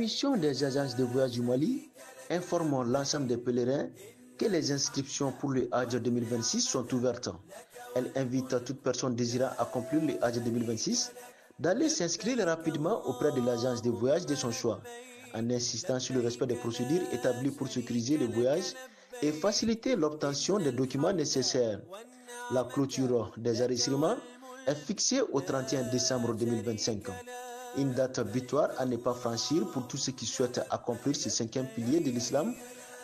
Commission des agences de voyage du Mali informe l'ensemble des pèlerins que les inscriptions pour le Hajj 2026 sont ouvertes. Elle invite toute personne désirant accomplir le Hajj 2026 d'aller s'inscrire rapidement auprès de l'agence de voyage de son choix, en insistant sur le respect des procédures établies pour sécuriser le voyage et faciliter l'obtention des documents nécessaires. La clôture des enregistrements est fixée au 31 décembre 2025. Une date butoir à ne pas franchir pour tous ceux qui souhaitent accomplir ce cinquième pilier de l'islam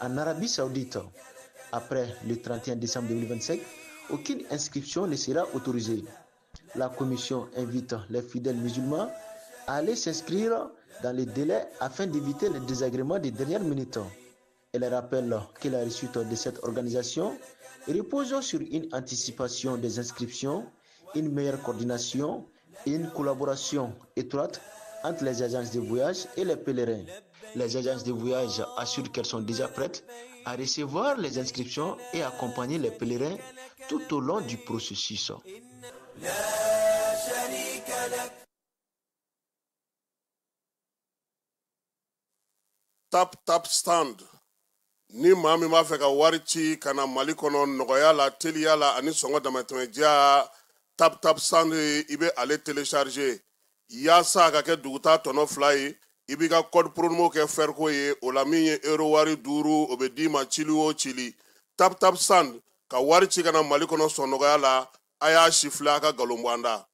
en Arabie Saoudite. Après le 31 décembre 2025, aucune inscription ne sera autorisée. La commission invite les fidèles musulmans à aller s'inscrire dans les délais afin d'éviter les désagréments des dernières minutes. Elle rappelle que la réussite de cette organisation repose sur une anticipation des inscriptions, une meilleure coordination et une collaboration étroite entre les agences de voyage et les pèlerins. Les agences de voyage assurent qu'elles sont déjà prêtes à recevoir les inscriptions et accompagner les pèlerins tout au long du processus. Tap Tap Stand. Ni maa min b'a fɛ ka wari ci ka na Mali kɔnɔ nɔgɔya la, teliya la ani sɔngɔ damatɛmɛdiya, Tap Tap Stand, i bɛ ale télécharger yaasa a ka kɛ duguta tɔnɔ 2 ye. I b'i ka code promo kɛ fɛriko ye, o la min ye euro wari 5, o bɛ d'i ma cili o cili. Tap Tap Stand ka wari ci ka na Mali kɔnɔ sɔn nɔgɔya la. A y'a sifilɛ, a ka nkalon bɔ an da.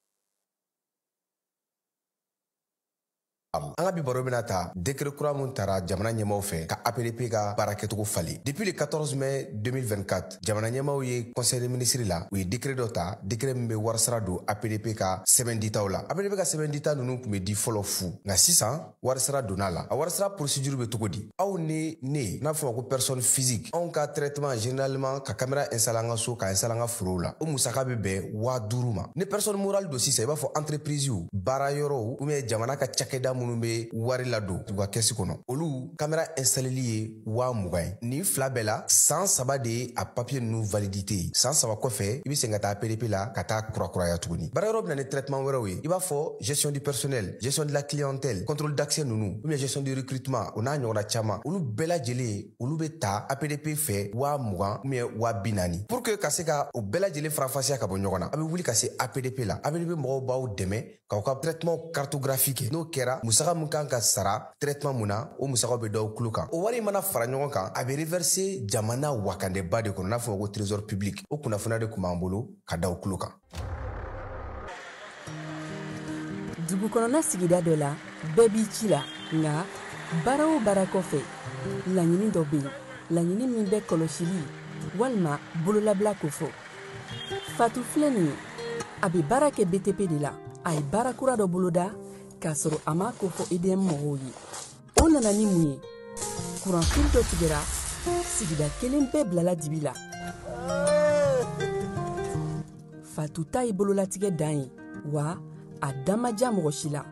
An ka bi baro bɛna ta décret kura mun tara jamana ɲɛmaw fɛ ka APDP ka baara kɛcogo falen. Depuis le 14 mai 2024, jamana ɲɛmaw ye conseil des ministres la, u ye décret dɔ ta, décret min bɛ warisara don APDP ka sɛbɛn ditaw la. APDP ka sɛbɛn dita ninnu tun bɛ di fɔlɔ fu, nka sisan warisara donna la. A warisara procédure bɛ cogo di? Aw ni ne, n'a fɔ ma ko personne physique, anw ka traitement généralement ka caméra installer an ka so, ka installer an ka forow la, o musaka bɛ bɛn 5000 ma. Ni personne morale don sisan, i b'a fɔ entreprise, baara yɔrɔw ou bien jamana ka cakɛda minnu bɛ wari ladon u ka kɛsi kɔnɔ, olu caméra installeli ye 20 000 ye. Nin fila bɛɛ la, san 3 de ye a papier ninnu validité ye. San 3 kɔfɛ, i bɛ segin ka taa APDP la ka taa kurakuraya tuguni. Baara yɔrɔ bɛ na ni traitement wɛrɛw ye, i b'a fɔ gestion du personnel, gestion de la clientèle, contrôle d'accès ninnu, ou bien gestion du recrutement, o n'a ɲɔgɔnna caman. Olu bɛɛ lajɛlen, olu bɛ ta APDP fɛ 20 000 ou bien 40 000. Pour que ka se ka o bɛɛ lajɛlen faranfasiya ka bɔ ɲɔgɔn na, a bɛ wuli ka se APDP la. APDP mɔgɔw b'aw dɛmɛ k'aw ka traitement cartographie kɛ. N'o kɛra, musaka mun kan ka sara traitement mun na, o musakaw bɛ d'aw tulo kan. O wari mana fara ɲɔgɔn kan, a bɛ reverser jamana wakandeba de kɔnɔ, n'a fɔ ko trésor public. O kunnafoniya de tun b'an bolo ka da aw tulo kan. Dugu kɔnɔna sigida dɔ la, bɛɛ b'i ci la, nka baara o baara kɔfɛ, laɲini dɔ bɛ yen, laɲini min bɛ kɔlɔsili walima bololabila kofɔ. Fatu filɛ nin ye, a bɛ baara kɛ BTP de la. A ye baara kura dɔ boloda k'a sɔrɔ a m'a kofɔ EDM mɔgɔw ye. O nana ni mun ye? Kuranfili dɔ tigɛra, sigida kelen bɛɛ bilala dibi la. Fatu ta ye bololatigɛ dan ye, wa a da ma diya mɔgɔ si la.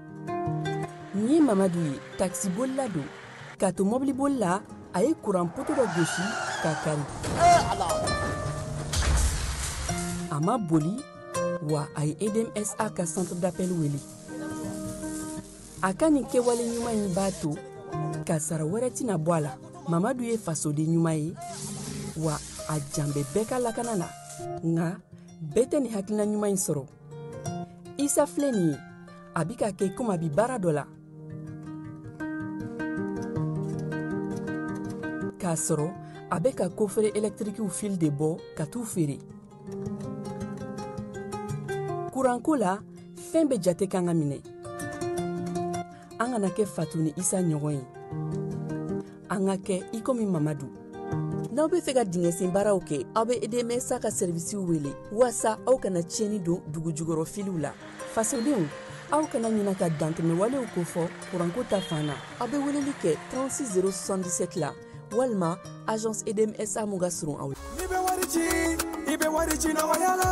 Nin ye Mamadu ye, takisibolila don. K'a to mɔbiliboli la, a ye kuran poto dɔ gosi k'a kari. A ma boli, wa a ye EDMSA ka centre d'appel wele. A ka nin kɛwale ɲuman in b'a to kasara wɛrɛ tɛna bɔ a la. Mamadu ye fasoden ɲuman ye, wa a jan bɛ bɛɛ ka lakana la, nka bɛɛ tɛ nin hakilina ɲuman in sɔrɔ. Isa filɛ nin ye, a bi ka kɛ komi a bi baara dɔ la, k'a sɔrɔ a bɛ ka kofere ɛlɛtirikiw fil de bɔ ka t'u feere. Kuranko la, fɛn bɛɛ jate kan ka minɛ. An kana kɛ Fatu ni Isa ɲɔgɔn ye, an ka kɛ i komi Mamadu. N'aw bɛ fɛ ka dingɛsen baaraw kɛ, aw bɛ EDMSA ka sɛrivisiw wele waasa aw kana tiɲɛni don dugu jukɔrɔ filiw la. Fasodenw, aw kana ɲina ka dantɛmɛwalew kofɔ kuranko ta fan na. Aw bɛ weleli kɛ 36 077 la walima agence EDMSA mun ka surun aw. N'i bɛ wari ci, i bɛ wari ci nɔgɔya la.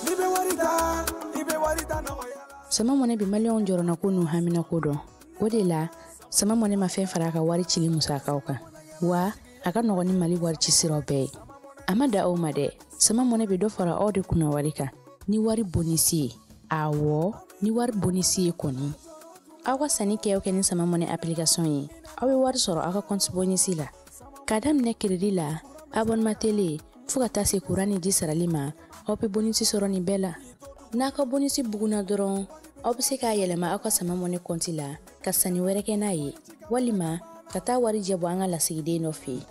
N'i bɛ wari ta, i bɛ wari ta nɔgɔya la. Sama Mɔnɛ bɛ maliyɛnw jɔrɔnako n'u haminako dɔn. O de la, Sama Mɔnɛ ma fɛn fara a ka wari cili musakaw kan, wa a ka nɔgɔn ni Mali wari ci siraw bɛɛ ye. A ma da aw ma dɛ, Sama Mɔnɛ bɛ dɔ fara aw de kunna wari kan ni wari bonisi ye. Awɔ, ni wari bonisi ye kɔni, Aw ka sanni kɛ o kɛ ni Sama Money application ye, aw bɛ wari sɔrɔ aw ka compte bonus la. K'a daminɛ crédit la, abonnement télé, fo ka taa se courant ni ji sarali ma, aw bɛ bonus sɔrɔ nin bɛɛ la. N'a ka bonus bugunna dɔrɔn, aw bɛ se k'a yɛlɛma aw ka Sama Money compte la ka sanni wɛrɛ kɛ n'a ye, walima ka taa wari jɛ bɔ an ka lasigiden dɔ fɛ yen.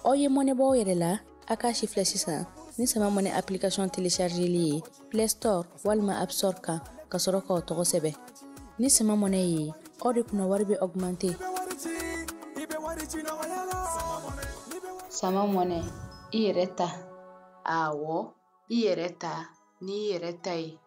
Aw ye mɔnɛ bɔ aw yɛrɛ la, a k'a si filɛ sisan ni Sama Money application téléchargeli ye Play Store walima App Store kan, ka sɔrɔ k'aw tɔgɔ sɛbɛn. Ni Sama Money ye, aw de kunna wari bɛ augmenter. Sama Money, i yɛrɛ ta. Awɔ, i yɛrɛ ta n'i yɛrɛ ta ye.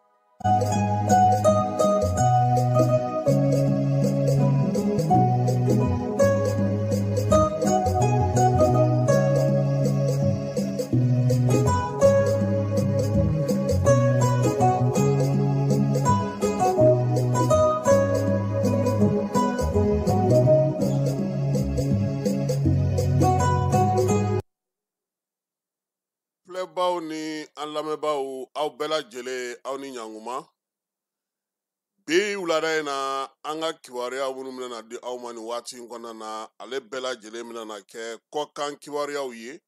Filɛbaw ni an lamɛnbaaw, aw bɛɛ lajɛlen, aw ni ɲankuma. Bi wulada in na, an ka kibaruya minnu bɛna di aw ma nin waati in kɔnɔna na, ale bɛɛ lajɛlen bɛna na kɛ kɔkan kibaruyaw ye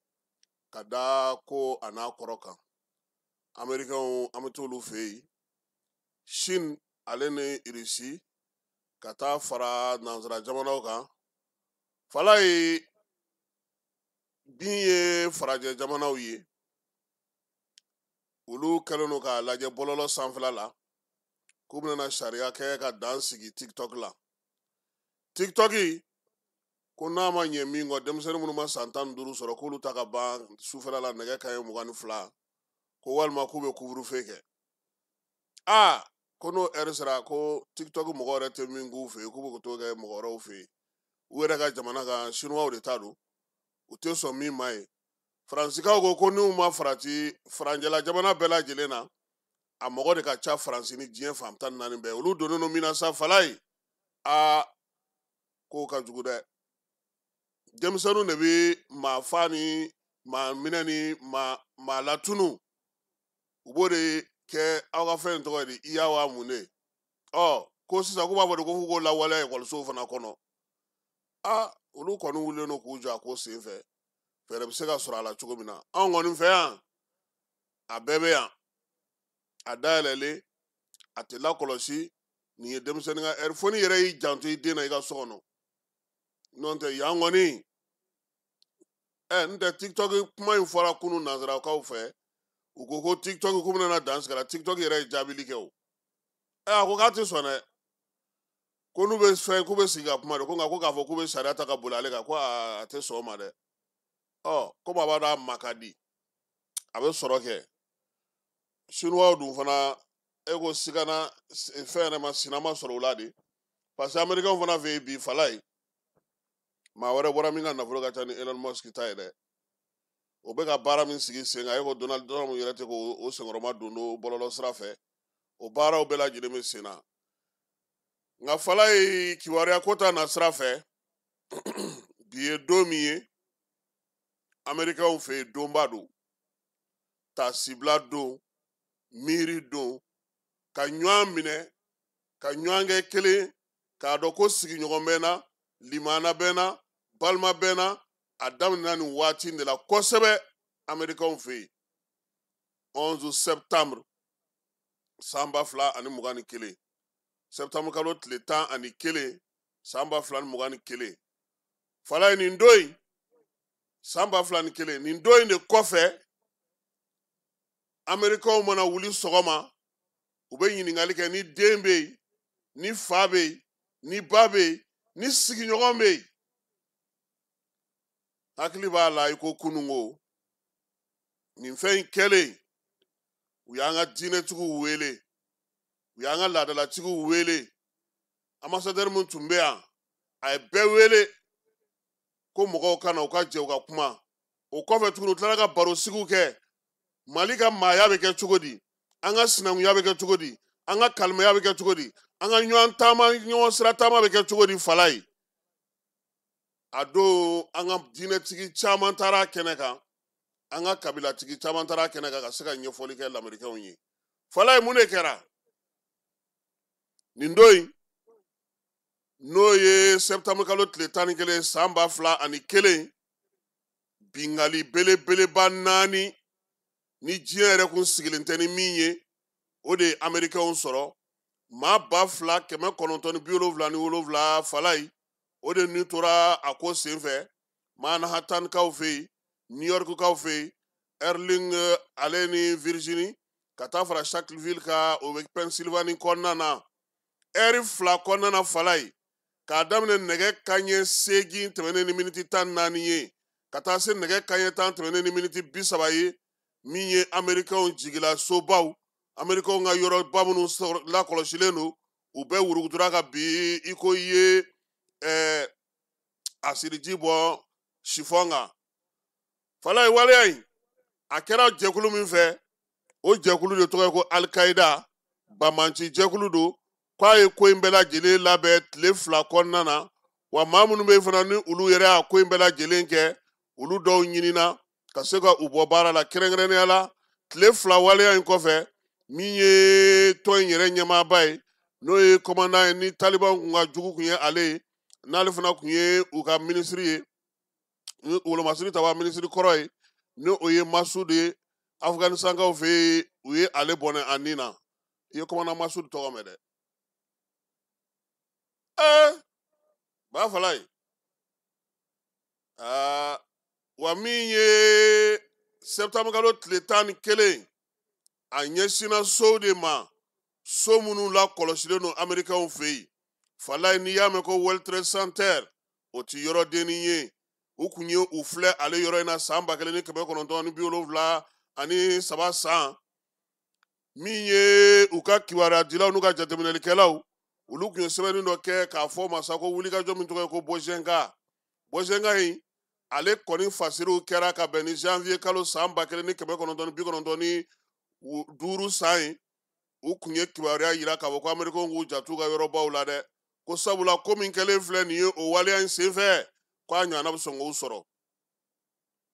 ka da ko a n'a kɔrɔ kan. Amerikɛnw, an bɛ t'olu fɛ yen. Chine ale ni Irisi, ka taa fara nansara jamanaw kan. Falaye, bin ye farajɛ jamanaw ye, olu kɛlen don k'a lajɛ bɔlɔlɔ sanfɛla la k'u bɛna sariya kɛ ka dan sigi TikTok la. TikTok ko n'a ma ɲɛ min kɔ, denmisɛnnin minnu ma san 15 sɔrɔ, k'olu ta ka ban sufɛla la nɛgɛ kanɲɛ 22, ko walima k'u bɛ couvre-feu kɛ. Aa, ko n'o ɛri sera, ko TikTok mɔgɔ yɛrɛ tɛ min k'u fɛ yen, k'u bɛ t'o kɛ mɔgɔ wɛrɛw fɛ yen. U yɛrɛ ka jamana kan, Chinois de ta don, u tɛ sɔn min ma ye. Faransikaw ko ko n'u ma farati faranjɛla jamana bɛɛ lajɛlen na, a mɔgɔ de ka ca Faransi ni diɲɛ fan 14 bɛɛ. Olu donnen don min na sa, Falaye, aa, k'o ka jugu dɛ. Denmisɛnninw de bɛ maa fa ni maa minɛ ni maa latunu, u b'o de kɛ. Aw ka fɛn in tɔgɔ ye di, iya wa mun de? Ɔ, ko sisan k'u b'a fɔ de ko f'u k'o lawaleya ekɔlisow fana kɔnɔ. Aa, olu kɔni wulilen don k'u jɔ a ko sen fɛ, fɛɛrɛ bɛ se ka sɔrɔ a la cogo min na. Anw kɔni fɛ yan, a bɛɛ bɛ yan, a dayɛlɛlen, a tɛ lakɔlɔsi. Nin ye denmisɛnnin ka ɛri, fo n'i yɛrɛ y'i janto i den na i ka so kɔnɔ, n'o tɛ yan kɔni ɛ n tɛ. TikTok kuma in fɔra kunun nanzarakaw fɛ, u ko ko TikTok k'u bɛna dan sigi a la. TikTok yɛrɛ ye jaabili kɛ o. Ɛ, a ko k'a tɛ sɔn dɛ, ko n'u bɛ fɛn k'u bɛ sigi ka kuma de, ko nka ko k'a fɔ k'u bɛ sariya ta ka boli ale kan, ko a tɛ sɔn o ma dɛ. Ɔ, komi a b'a dɔn a ma ka di, a bɛ sɔrɔ kɛ. Chinois dun fana, e ko sigana fɛn yɛrɛ ma sina ma sɔrɔ o la de, parce que américain fana fɛ yen bi, Falaye, maa wɛrɛ bɔra min ka nafolo ka ca ni Elon Musk ta ye dɛ. O bɛ ka baara min sigi sen kan, e ko Donald Trump yɛrɛ tɛ k'o senkɔrɔma don don bɔlɔlɔ sira fɛ, o baaraw bɛɛ lajɛlen bɛ sen na. Nka Falaye, kibaruya ko ta na sira fɛ, bi ye don min ye américainw fɛ yen, donba don, tasibila don, miiri don, ka ɲɔgɔn minɛ, ka ɲɔgɔn kɛ kelen, k'a dɔn ko sigiɲɔgɔn bɛ na, limana bɛ na, balima bɛ na. A daminɛna nin waati in de la kosɛbɛ américainw fɛ yen, 11 septembre san 2021, septembre kalo tile 11 san 2021. Falaye, nin don in, san 2001, nin don in de kɔfɛ, américainw mana wuli sɔgɔma, u bɛ ɲininkali kɛ ni den bɛ yen, ni fa bɛ yen, ni ba bɛ yen, ni sigiɲɔgɔn bɛ yen. Hakili b'a la i ko kununko nin fɛn in kɛlen, u y'an ka diinɛtigiw wele, u y'an ka laadalatigiw wele. Ambassadeur min tun bɛ yan, a ye bɛɛ wele ko mɔgɔw ka na, u ka jɛ u ka kuma. O kɔfɛ tuguni, u tilala ka barosigiw kɛ: Mali ka maaya bɛ kɛ cogo di, an ka sinankunya bɛ kɛ cogo di, an ka kalimaya bɛ kɛ cogo di, an ka ɲɔgɔn taama, ɲɔgɔn sira taama bɛ kɛ cogo di. Falaye, a don an ka diinɛtigi caman taara kɛnɛ kan, an ka kabilatigi caman taara kɛnɛ kan ka se ka ɲɛfɔli kɛ lamɛrikɛnw ye. Falaye, mun de kɛra nin don in? N'o ye septembre kalo tile 11 san 2001, bingali belebeleba 4 ni diɲɛ yɛrɛ kun sigilen tɛ ni min ye, o de ye Américains sɔrɔ. Maa 2977 Falayi, o de ni tora a ko senfɛ Manhattan-kaw fɛ yen, New York-kaw fɛ yen, Erling ale ni Virginie, ka taa fara Sharpeville kan, o bɛ Pennsylvanie kɔnɔna na. Ɛri 2 kɔnɔna na Falayi, k'a daminɛ nɛgɛ kanɲɛ 8 tɛmɛnen ni miniti 14 ye, ka taa se nɛgɛ kanɲɛ 10 tɛmɛnen ni miniti 30 ye, min ye Américains jigila sobaw, Américains ka yɔrɔba minnu lakɔlɔsilen don, u bɛɛ wurukutura ka bi i ko i ye asiriji bɔ sifɔn kan. Falayi, waleya in a kɛra jɛkulu min fɛ, o jɛkulu de tɔgɔ ye ko Al-Qaïda, banbanci jɛkulu don. K'a ye ko in bɛɛ lajɛlen labɛn tile 2 kɔnɔna na, wa maa minnu bɛ yen fana ni olu yɛrɛ y'a ko in bɛɛ lajɛlen kɛ, olu dɔw ɲinina ka se ka u bɔ baara la. Kɛrɛnkɛrɛnnenya la, tile 2 waleya in kɔfɛ, min ye tɔn in yɛrɛ ɲɛmaaba ye, n'o ye commandant ye, ni Taliban kun ka jugu kun ye ale ye, n'ale fana kun ye u ka minisiri ye, ni wolomasiri taba minisiri kɔrɔ ye, ni o ye Masud ye Afganistankaw fɛ yen, u ye ale bɔnɛ a nin na. I ye commandant Masud tɔgɔ mɛn dɛ. Ba Falayi, wa min ye septembre kalo tile 11, a ɲɛsinna sow de ma, so minnu lakɔlɔsilen don Américains fɛ yen. Falayi, n'i y'a mɛn ko World Trade Center, o ti yɔrɔ dennin ye. U kun ye u filɛ ale yɔrɔ in na san 1973 san. Min ye u ka kibaruya dilaw n'u ka jateminɛlikɛlaw, olu kun ye sɛbɛnni dɔ kɛ k'a fɔ masa ko wulikajɔ min tɔgɔ ye ko Bɔsɛnka. Bɔsɛnka in, ale kɔni fasiriw kɛra ka bɛn ni janvier kalo san 1995 san ye. U kun ye kibaruya yira k'a fɔ ko Américains k'u janto u ka yɔrɔbaw la dɛ, ko sabula ko min kɛlen filɛ nin ye o waleya in senfɛ, k'a ɲɔgɔnna bɛ sɔn k'o sɔrɔ.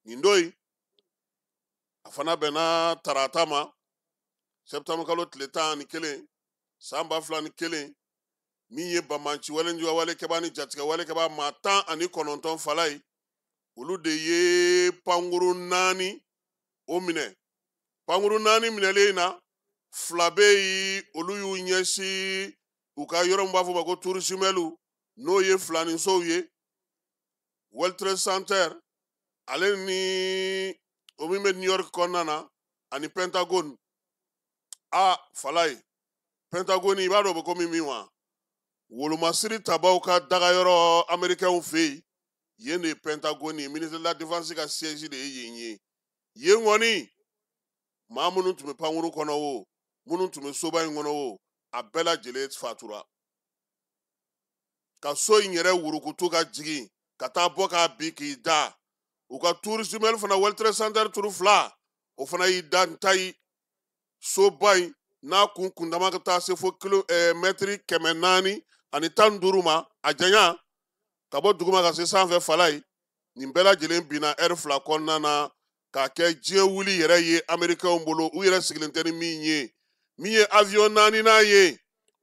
Nin don in, a fana bɛnna tarata ma, septembre kalo tile 11 san 2001, min ye banbanci wale kɛbaa ni jatigɛ wale kɛbaa maa 19 Falayi, olu de ye pankuru 4 o minɛ. Pankuru 4 minɛlen in na, 2 bɛ yen, olu y'u ɲɛsin u ka yɔrɔ min b'a fɔ ma ko Tour Jumelle, n'o ye filaninsow ye, World Trade Center ale ni o min bɛ New York kɔnɔna na, ani Pentagone. A Falayi, Pentagone, i b'a dɔn o bɛ komi min wa, wolomasiri tabaw ka dagayɔrɔ Américains fɛ yen, yen de ye Pentagone ye, ministre de la défense ka siège de ye yen ye. Yen kɔni, maa minnu tun bɛ pankuru kɔnɔ o, minnu tun bɛ soba in kɔnɔ o, a bɛɛ lajɛlen fatura. Ka so in yɛrɛ wurukutu ka jigin ka taa bɔ k'a bin k'i da. U ka Tour Jumelle fana, World Trade Center tour 2, o fana y'i da ntayi. Soba in n'a kun kundama ka taa se fo kilo mɛtiri 415 ma, a janya ka bɔ duguma ka se sanfɛ Falayi, nin bɛɛ lajɛlen binna ɛri 2 kɔnɔna na, k'a kɛ diɲɛ wuli yɛrɛ ye Américains bolo, u yɛrɛ sigilen tɛ ni min ye. Min ye avion 4nan ye,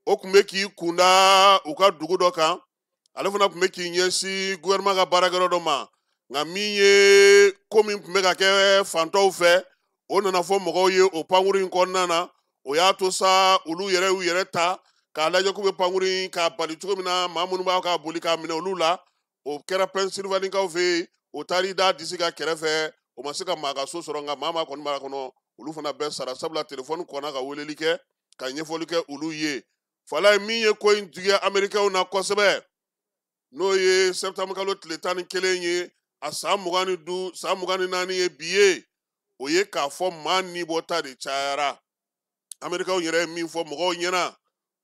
o tun bɛ k'i kunda u ka dugu dɔ kan, ale fana tun bɛ k'i ɲɛsin gouvernement ka baarakɛyɔrɔ dɔ ma. Nka min ye ko min tun bɛ ka kɛ fantɔw fɛ, o nana fɔ mɔgɔw ye o pankuru in kɔnɔna na. O y'a to sa, olu yɛrɛ y'u yɛrɛ ta k'a lajɛ k'u bɛ pankuru in k'a bali cogo min na, maa minnu b'a k'a boli k'a minɛ olu la. O kɛra Pennsylvanie-kaw fɛ yen, o taar'i da disi ka kɛrɛfɛ, o ma se ka maa ka so sɔrɔ, nka maa maa kɔni b'a kɔnɔ, olu fana bɛɛ sara, sabula telefɔni kɔnna ka weleli kɛ ka ɲɛfɔli kɛ olu ye. Falayi, min ye ko in juguya Américains na kosɛbɛ, n'o ye septembre kalo tile 11 ye, a san 25, san 24 ye bi ye, o ye k'a fɔ maa nibɔta de cayara. Américains yɛrɛ ye min fɔ mɔgɔw ɲɛna,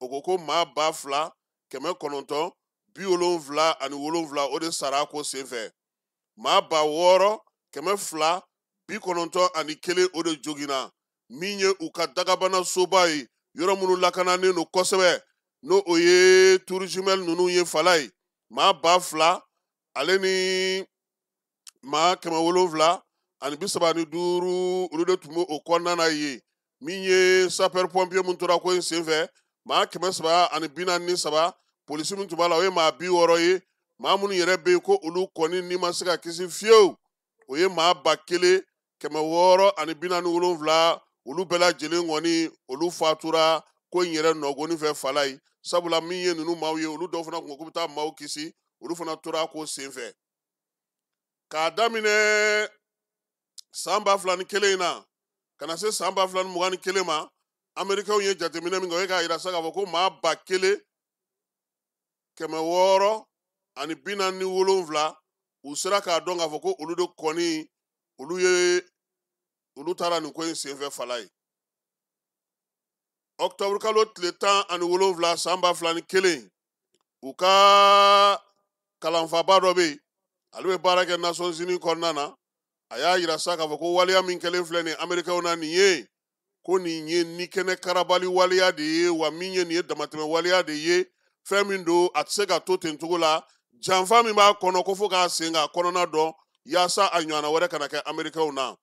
o ko ko maa 2977 o de sara ko senfɛ, maa 6291 o de joginna. Min ye u ka dagabana soba ye, yɔrɔ minnu lakananen don kosɛbɛ, n'o o ye Tour Jumelle ninnu ye Falayi, maa 2000 ale ni maa 735, olu de tun bɛ o kɔnɔna na yen. Min ye sapeur pompier mun tora ko in senfɛ, maa 343. Polisi min tun b'a la o ye maa 60 ye. Maa minnu yɛrɛ bɛ yen ko olu kɔni ni ma se ka kisi fiyewu, o ye maa 1647, olu bɛɛ lajɛlen kɔni olu fatura ko in yɛrɛ nɔgɔni fɛ Falaye. Sabula min ye ninnu maaw ye, olu dɔw fana kun ko k'u bɛ taa maaw kisi, olu fana tora ko sen fɛ. K'a daminɛ san 2001 in na ka na se san 2021 ma, Américains ye jateminɛ min kɛ, o ye k'a yira sa k'a fɔ ko maa 1647, u sera k'a dɔn k'a fɔ ko olu de kɔni olu taara nin ko in senfɛ Falaye. Octobre kalo tile 17 san 2001, u ka kalanfaba dɔ bɛ yen, ale bɛ baara kɛ Nations Unies kɔnɔna na. A y'a yira sa k'a fɔ ko waleya min kɛlen filɛ nin ye Américains na nin ye, ko nin ye ni kɛnɛ karabali waleya de ye, wa min ye nin ye damatɛmɛ waleya de ye. Fɛn min don, a tɛ se ka to ten cogo la. Janfa min b'a kɔnɔ ko fo k'a sen k'a kɔnɔna dɔn, yaasa a ɲɔgɔnna wɛrɛ kana kɛ Américains na.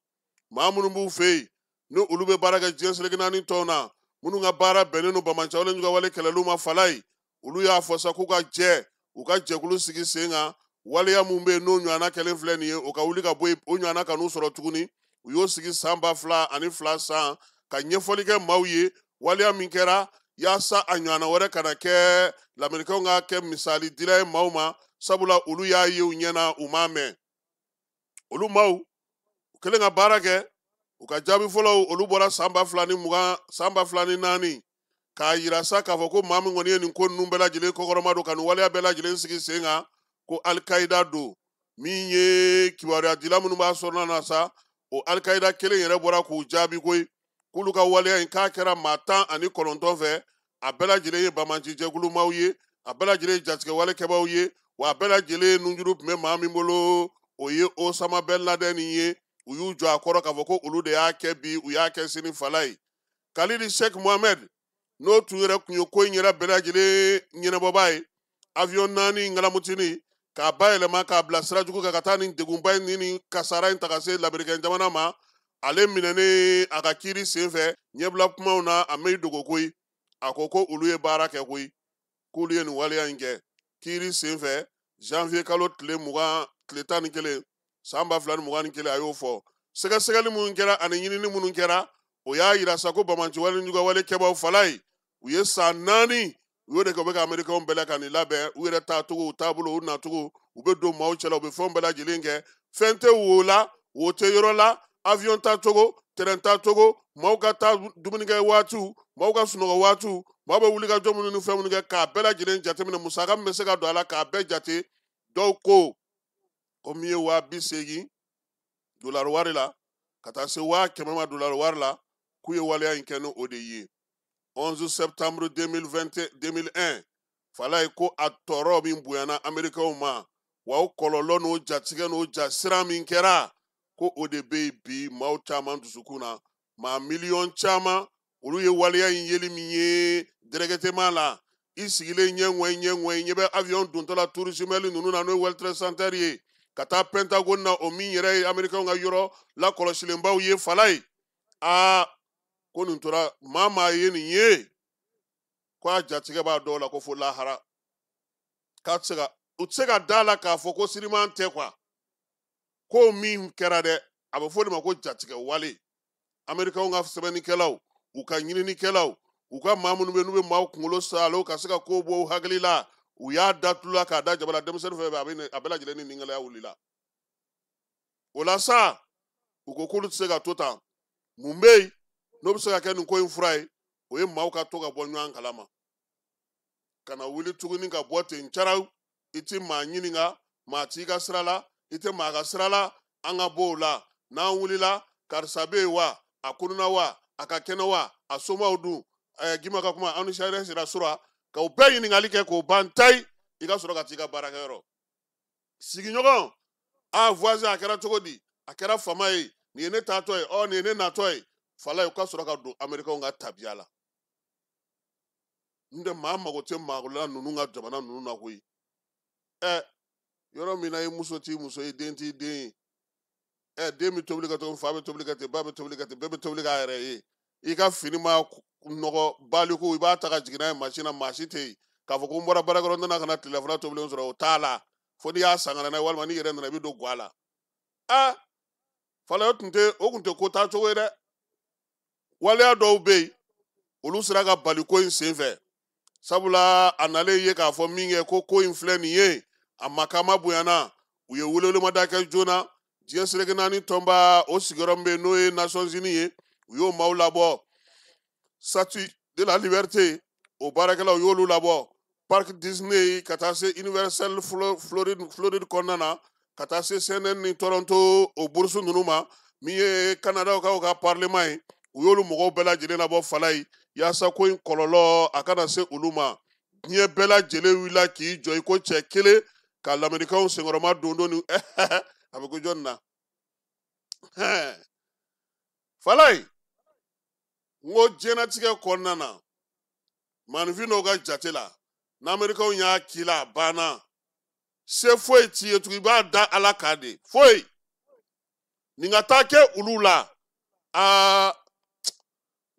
Maa minnu b'u fɛ yen, ni olu bɛ baara kɛ diɲɛ seleke naani tɔn na, minnu ka baara bɛnnen don banbaanciwale n'u ka wale kɛlɛliw ma Falaye, olu y'a fɔ sa k'u ka jɛ, u ka jɛkulu sigi sen kan. Waleya mun bɛ yen n'o ɲɔgɔnna kɛlen filɛ nin ye, o ka wuli ka bɔ yen, o ɲɔgɔnna ka n'u sɔrɔ tuguni. U y'o sigi san 2002 san ka ɲɛfɔli kɛ maaw ye waleya min kɛra, yaasa a ɲɔgɔnna wɛrɛ kana kɛ, Lamerikɛnw ka kɛ misali dila ye maaw ma, sabula olu y'a ye u ɲɛna, u m'a mɛn. Olu maaw u kɛlen ka baara kɛ, u ka jaabi fɔlɔw olu bɔra san 2020, san 2004, k'a yira sa k'a fɔ ko maa min kɔni ye nin ko ninnu bɛɛ lajɛlen kɔkɔrɔma don, ka nin waleya bɛɛ lajɛlen sigi sen kan, ko Al-Qaïda don. Min ye kibaruya dila minnu b'a sɔrɔ na sa, o Al-Qaïda kelen yɛrɛ bɔra k'u jaabi koyi, k'olu ka waleya in k'a kɛra maa 19 fɛ, a bɛɛ lajɛlen ye banbaanci jɛkulu maaw ye, a bɛɛ lajɛlen ye jatigɛwale kɛbaaw ye, wa a bɛɛ lajɛlen nunjuru tun bɛ maa min bolo, o ye Osama Ben Laden ye. U y'u jɔ a kɔrɔ k'a fɔ ko olu de y'a kɛ bi, u y'a kɛ sini Falaye. Khalid Sheikh Mohammed, n'o tun yɛrɛ kun ye ko in yɛrɛ bɛɛ lajɛlen ɲɛnabɔbaa ye, avion 4 ngalamutini k'a bayɛlɛma k'a bila sira jugu kan ka taa nin degunba in ni nin kasara in ta ka se Lamerikɛn jamana ma, ale minɛnen a ka kiiri senfɛ ɲɛbila kumaw na, a ma i dogo koyi. A ko ko olu ye baara kɛ koyi, k'olu ye nin waleya in kɛ kiiri senfɛ janvier kalo tile mugan, tile 11 san 2021, a y'o fɔ. Sɛgɛsɛgɛli minnu kɛra ani ɲinini minnu kɛra, o y'a yira sa ko banbaanciwale ni juguwale kɛbaaw Falaye, u ye san 4 u y'o de kɛ, u bɛ ka Américains bɛɛ la ka nin labɛn, u yɛrɛ taacogo, u taabolo, u nacogo, u bɛ don maaw cɛla, u bɛ fɛnw bɛɛ lajɛlen kɛ. Fɛn tɛ wo la, wo tɛ yɔrɔ la, avion taacogo, terrain taacogo, maaw ka taa dumunikɛ waatiw, maaw ka sunɔgɔ waatiw, maaw bɛ wuli ka jɔ minnu ni fɛn minnu kɛ, k'a bɛɛ lajɛlen jateminɛ, musaka min bɛ se ka don a la k'a bɛɛ jate. Dɔw ko ko min ye 80,000 dolari wari la ka taa se 100,000 ma dolari wari la, k'u ye waleya in kɛ ni o de ye. 11 septembre 2021, Falaye ko a tɔɔrɔ min bonyana Américains ma, wa o kɔlɔlɔ n'o jatigɛ n'o jasira min kɛra, ko o de bɛ yen bi maaw caman dusukun na. Maa miliyɔn caman olu ye waleya in yeli min ye dɛrɛgɛtɛma la, i sigilen ɲɛ ŋɔyi ɲɛ ŋɔyi, ɲɛ bɛ avion dontɔ la tour jumelle ninnu na, n'o ye World Trade Center ye, ka taa Pentagone na, o min yɛrɛ ye Américains ka yɔrɔ lakɔlɔsilenbaw ye Falaye. Aa, ko nin tora maa maa ye nin ye, ko a jatigɛ b'a dɔw la ko fo lahara, k'a tɛ se ka, u tɛ se ka da la k'a fɔ ko siriman tɛ kuwa. Ko min kɛra dɛ, a bɛ fɔ o de ma ko jatigɛ wale. Américains ka sɛbɛnnikɛlaw, u ka ɲininikɛlaw, u ka maa minnu bɛ yen n'u bɛ maaw kunkolo salo ka se ka ko bɔ u hakili la, u y'a da tulu la k'a da jaba la, denmisɛnnin fɛn fɛn a bɛɛ lajɛlen ni ninkɛlɛya wulila. O la sa, u ko k'olu tɛ se ka to tan. Mun bɛ yen n'o bɛ se ka kɛ nin ko in fura ye? O ye maaw ka to ka bɔ ɲɔgɔn kalama, ka na wuli tuguni ka bɔ ten caraw. I ti maa ɲininka, maa t'i ka sira la, i tɛ maa ka sira la, an ka bɔ o la. N'an wulila, karisa bɛ yen wa, a kununa wa, a ka kɛnɛ wa, a somaw dun, Gima ka kuma, an ni sariya sera sura, ka o bɛɛ ɲininkali kɛ k'o ban tayi, i ka sɔrɔ ka t'i ka baarakɛyɔrɔ. Sigiɲɔgɔn, a voisin, a kɛra cogo di? A kɛra fama ye, nin ye ne taatɔ ye, ɔ nin ye ne natɔ ye. Falaye, u ka sɔrɔ ka don Américains ka tabiya la. N tɛ maa mago tɛ maa la ninnu ka jamana ninnu na koyi. Yɔrɔ min na i muso t'i muso ye, den t'i den ye. Den bɛ tobili kɛ cogo min, fa bɛ tobili kɛ ten, ba bɛ tobili kɛ ten, bɛɛ bɛ tobili k'a yɛrɛ ye. I ka fini ma nɔgɔ baliku, i b'a ta ka jigin n'a ye mansin na, maa si tɛ yen. K'a fɔ ko n bɔra baarakɛyɔrɔ, n nana ka na tilelafana tobilen sɔrɔ, o t'a la. Fo n'i y'a san ka na n'a ye, walima n'i yɛrɛ nana, i bɛ don gwa la. Aa, fala, o tun tɛ ko taa cogo ye dɛ. Waleya dɔw bɛ yen, olu sera ka bali ko in sen fɛ, sabula a nalen ye k'a fɔ min kɛ ko in filɛ nin ye, a makama bonyana. U ye welewelemada kɛ joona. Diɲɛ seleke naani tɔnba, o sigiyɔrɔ min bɛ yen, n'o ye Nations Unies ye, u y'o maaw labɔ. Statue de la Liberté, o baarakɛlaw y'olu labɔ. Parc Disney, ka taa se Universal Floride kɔnɔna na, ka taa se CNN ni Toronto, o burusu ninnu ma. Min ye Kanadakaw ka parlement ye, u y'olu mɔgɔw bɛɛ lajɛlen labɔ fala ye, yaasa ko in kɔlɔlɔ a kana se olu ma. Diɲɛ bɛɛ lajɛlen wulila k'i jɔ i ko cɛ kelen ka lamɛrikaw senkɔrɔma don don ni a bɛ ko jɔnni na. Falayi, n ko diɲɛnatigɛ kɔnɔna na, maanifin dɔw ka jate la, n'Amerikaw y'a k'i la, a banna, se foyi t'i ye tugun, i b'a da Ala kan de. Foyi nin ka taa kɛ olu la. Aa,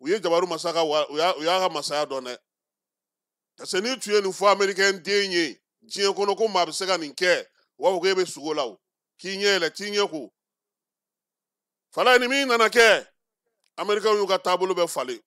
u ye jabaru masa ka wa, u y'a ka masaya dɔn dɛ, parce que n'i tun ye nin fɔ Amerikɛn den ye diɲɛ kɔnɔ ko maa bɛ se ka nin kɛ, u b'a fɔ k'e bɛ sugo la, o k'i ɲɛ yɛlɛ, t'i ɲɛ ko. Falayi, ni min nana kɛ, Amerikɛnw y'u ka taabolo bɛɛ falen,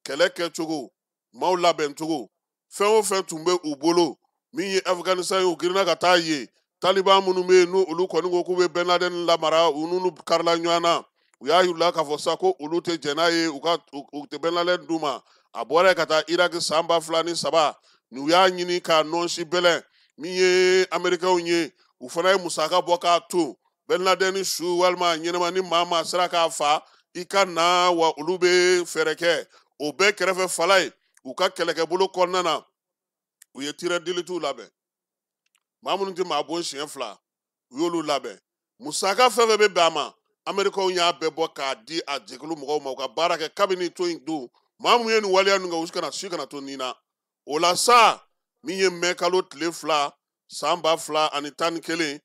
kɛlɛ kɛcogo, maaw labɛn cogo, fɛn o fɛn tun bɛ u bolo. Min ye Afganistan ye, u girinna ka taa yen. Taliban minnu bɛ yen, n'u olu kɔni ko k'u bɛ Ben Laden lamara, u n'olu karila ɲɔgɔn na. U y'a yir'u k'a fɔ sa ko olu tɛ jɛn n'a ye, u ka u tɛ Ben Laden d'u ma. A bɔra yen ka taa Irak san 2003, n'u y'a ɲini k'a nɔnsi bɛlɛn. Min ye Amerikɛnw ye, u fana ye musaka bɔ k'a to Ben Laden ni su walima ɲɛnɛma, ni maa maa sera k'a fa, i ka na wa, olu bɛ fɛɛrɛ kɛ. O bɛɛ kɛrɛfɛ, fala ye, u ka kɛlɛkɛbolo kɔnɔna na, u ye tireur d'élite labɛn, maa minnu tɛ maa bon siɲɛ fila, u y'olu labɛn. Musaka fɛn fɛn bɛ bɛn a ma, Amerikɛnw y'a bɛɛ bɔ k'a di a jɛkulu mɔgɔw ma, u ka baara kɛ. Kabini to in don, maa mun ye nin waleya ninnu kɛ, u kana si kana to nin na. O la sa, min ye mɛ kalo tile 2 san 2011,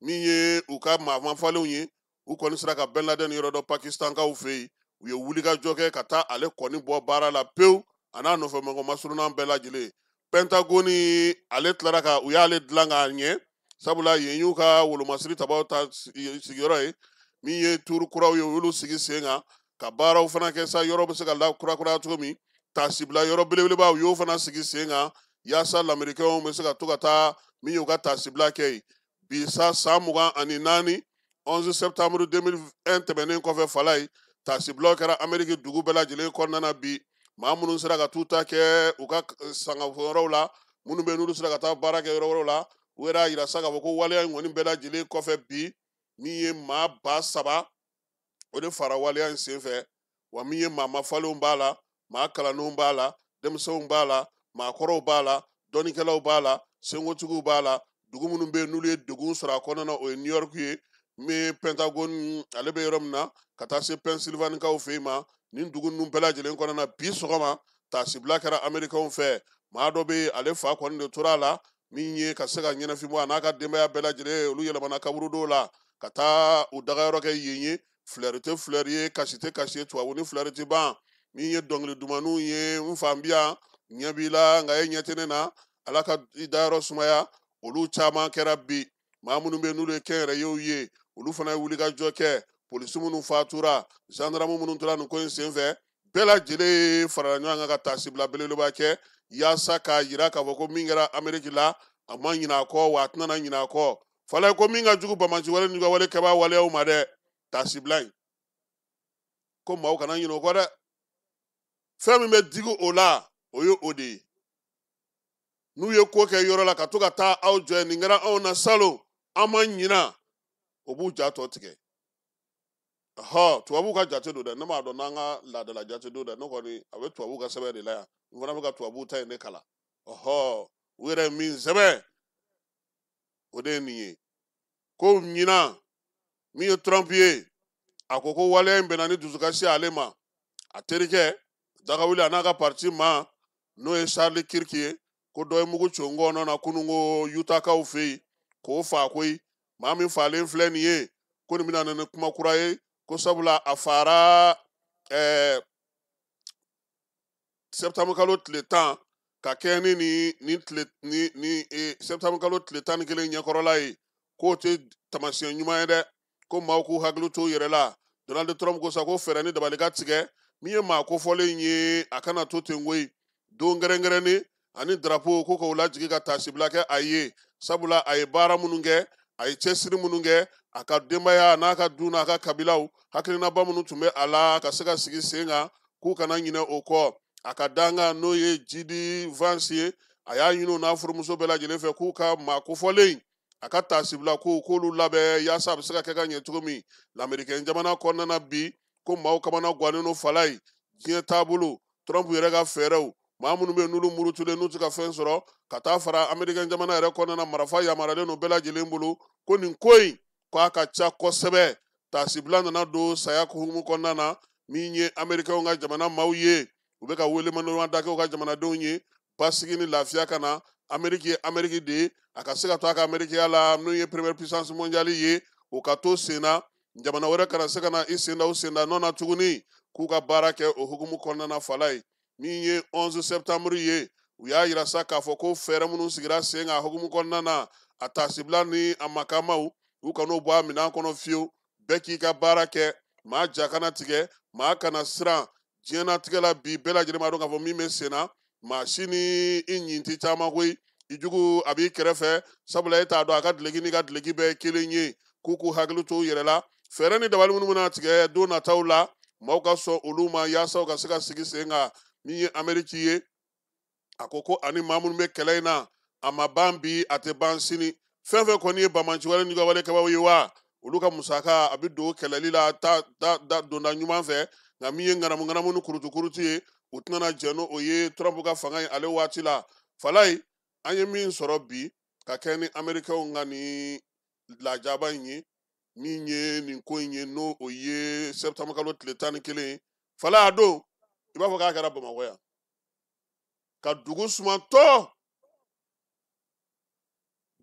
min ye u ka maa mafalenw ye, u kɔni sera ka Ben Laden yɔrɔ dɔ Pakistankaw fɛ yen. U ye wulikajɔ kɛ ka taa ale kɔni bɔ baara la pewu, a n'a nɔfɛ mɔgɔ masurunan bɛɛ lajɛlen. Pentagone, ale tilara ka u y'ale dilan k'a ɲɛ, sabula yen y'u ka wolomasiri tabaw ta sigiyɔrɔ ye. Min ye tuuru kuraw ye, u y'olu sigi sen kan ka baaraw fana kɛ sa, yɔrɔ bɛ se ka la kurakuraya cogo min. Taasibila yɔrɔ belebeleba, u y'o fana sigi sen kan, yaasa lamɛrikɛnw bɛ se ka to ka taa min y'u ka taasibila kɛ yen. Bi sa, san 24, 11 septembre 2001 tɛmɛnen kɔfɛ, fala ye, taasibilaw kɛra Ameriki dugu bɛɛ lajɛlen kɔnɔna na bi. Maa minnu sera ka t'u ta kɛ u ka sangafo la, minnu bɛ n'olu sera ka taa baara kɛ yɔrɔ wɛrɛw la, u yɛrɛ y'a yira sa k'a fɔ ko waleya in kɔni bɛɛ lajɛlen kɔfɛ bi, min ye maa 3000, o de fara waleya in sen fɛ. Wa min ye maa mafalenw b'a la, maa kalannenw b'a la, denmisɛnw b'a la, maakɔrɔw b'a la, dɔnnikɛlaw b'a la, senkotigiw b'a la. Dugu minnu bɛ yen n'olu ye degun sɔrɔ a kɔnɔna na, o ye New York ye, min Pentagone ale bɛ yɔrɔ min na, ka taa se Pennsylvanie-kaw fɛ yen ma. Nin dugu ninnu bɛɛ lajɛlen kɔnɔna na bi sɔgɔma, taasibila kɛra Amerikɛnw fɛ. Maa dɔ bɛ yen, ale fa kɔni de tora a la, min ye ka se ka ɲɛnafin bɔ a n'a ka denbaya bɛɛ lajɛlen, olu yɛlɛmana kaburudo la ka taa u dagayɔrɔ kɛ yen ye. Filɛri tɛ filɛri ye, kasi tɛ kasi ye, tubabu ni filɛri tɛ ban. Min ye dɔnkili dumanniw ye, n fa bi yan, ɲɛ b'i la nka e ɲɛ tɛ ne na, Ala ka i dayɔrɔ sumaya, olu caman kɛra bi. Maa minnu bɛ yen n'olu ye kɛnyɛrɛyew ye, olu fana ye wulikajɔ kɛ. Polisi minnu fatura, gendarme minnu tora nin ko in senfɛ, bɛɛ lajɛlen farala ɲɔgɔn kan ka taasibila belebeleba kɛ, yaasa k'a yira k'a fɔ ko min kɛra Ameriki la, a ma ɲinɛ a kɔ, wa a tɛna ɲinɛ a kɔ. Falaye ko min ka jugu banbaanci wale n'u ka wale kɛbaa waleyaw ma dɛ, taasibila in ko maaw kana ɲinɛ o kɔ dɛ. Fɛn min bɛ digi o la, o ye o de ye. N'u ye ko kɛ yɔrɔ la, ka to ka taa aw jɔ yen, nin kɛra anw na salon, an ma ɲina, o b'u ja tɔ tigɛ. Ɔhɔ, tubabuw ka jate don dɛ, ne m'a dɔn n'an ka laadala jate don dɛ. Ne kɔni a bɛ tubabuw ka sɛbɛn de la yan, n fana bɛ ka tubabuw ta in de kalan. Ɔhɔ, u yɛrɛ ye min sɛbɛn, o de ye nin ye. Ko ɲinan, min ye Trump ye, a ko ko waleya in bɛnna ni dusukasi ale ma. A terikɛ dagawuli, a n'a ka parti ma, n'o ye Charlie Kirk ye, ko dɔ ye mugu con ngɔnɔ na kununko Utahkaw fɛ yen k'o fa koyi. Maa min falen filɛ nin ye, ko nin bɛna na ni kuma kura ye, ko sabula a fara septembre kalo tile 10 Ka kɛ ni tile ni septembre kalo tile 11 ɲɛkɔrɔla ye, k'o tɛ taamasiyɛn ɲuman ye dɛ, ko maaw k'u hakili to u yɛrɛ la. Donald Trump ko sa ko fɛɛrɛ ni dabali ka tigɛ min ye maa kofɔlen ye, a kana to ten koyi. Don kɛrɛnkɛrɛnnen ani drapeau ko k'o lajigin ka taasibila kɛ a ye, sabula a ye baara minnu kɛ, a ye cɛsiri minnu kɛ, a ka denbaya n'a ka du n'a ka kabilaw hakilinaba minnu tun bɛ a la ka se ka sigi sen kan, k'u kana ɲinɛ o kɔ. A ka dankan n'o ye J.D. Vance ye, a y'a ɲini u n'a furumuso bɛɛ lajɛlen fɛ k'u ka maa kofɔlen a ka taasibila ko k'olu labɛn yaasa a bɛ se ka kɛ ka ɲɛ cogo min. Lamerikɛn jamana kɔnɔna na bi, ko maaw kamana gannen don fala ye diɲɛ taabolo, Trump yɛrɛ ka fɛɛrɛw, maa minnu bɛ yen n'olu murutulen n'u tɛ ka fɛn sɔrɔ, ka taa fara amerikɛn jamana yɛrɛ kɔnɔna na marafa yamaruyalen don bɛɛ lajɛlen bolo, ko nin ko in k'a ka ca kosɛbɛ. Taasibila nana don saya hukumu kɔnɔna na, min ye amerikɛnw ka jamana maaw ye, u bɛ ka welewelemada kɛ u ka jamanadenw ye basigi ni lafiya ka na. Ameriki ye Ameriki de ye, a ka se ka to a ka amerikiya la, n'o ye première puissance mondiale ye, o ka to sen na, jamana wɛrɛ kana se ka na i sen da o sen da nɔ na tuguni, k'u ka baara kɛ o hukumu kɔnɔna na. Fala ye min ye 11 septembre ye, u y'a yira sa k'a fɔ ko fɛɛrɛ minnu sigira sen kan hukumu kɔnɔna na, a taasibila ni a makamaw, u kan'o bɔ a minɛn kɔnɔ fiyewu. Bɛɛ k'i ka baara kɛ, maa ja kana tigɛ, maa kana siran. Diɲɛnatigɛ la bi, bɛɛ lajɛlen b'a dɔn k'a fɔ min bɛ sen na, maa si ni i ɲin tɛ caman koyi, i jugu a b'i kɛrɛfɛ, sabula e t'a dɔn a ka duloki n'i ka duloki bɛɛ ye kelen ye. K'u k'u hakili to u yɛrɛ la, fɛɛrɛ ni dabali minnu bɛna tigɛ don nataw la, maaw ka sɔn olu ma yaasa u ka se ka sigi sen kan. Min ye Ameriki ye, a ko ko ani maa minnu bɛ kɛlɛ in na, a ma ban bi, a tɛ ban sini. Fɛn fɛn kɔni ye banbanci wale ni wale kɛbaaw ye wa, olu ka musaka a bɛ don kɛlɛli la ta da da donda ɲuman fɛ. Nka min ye ŋanamu ŋanamu ni kurutu kurutu ye, u tɛna jɛn n'o ye Trump ka fanga ye ale waati la. Falaye, an ye min sɔrɔ bi ka kɛ ni amerikɛnw ka nin lajaba in ye, min ye nin ko in ye, n'o o ye septembre kalo tile 11 ye. Falaye, a don i b'a fɔ k'a kɛra Bamakɔ yan, ka dugu sumantɔ,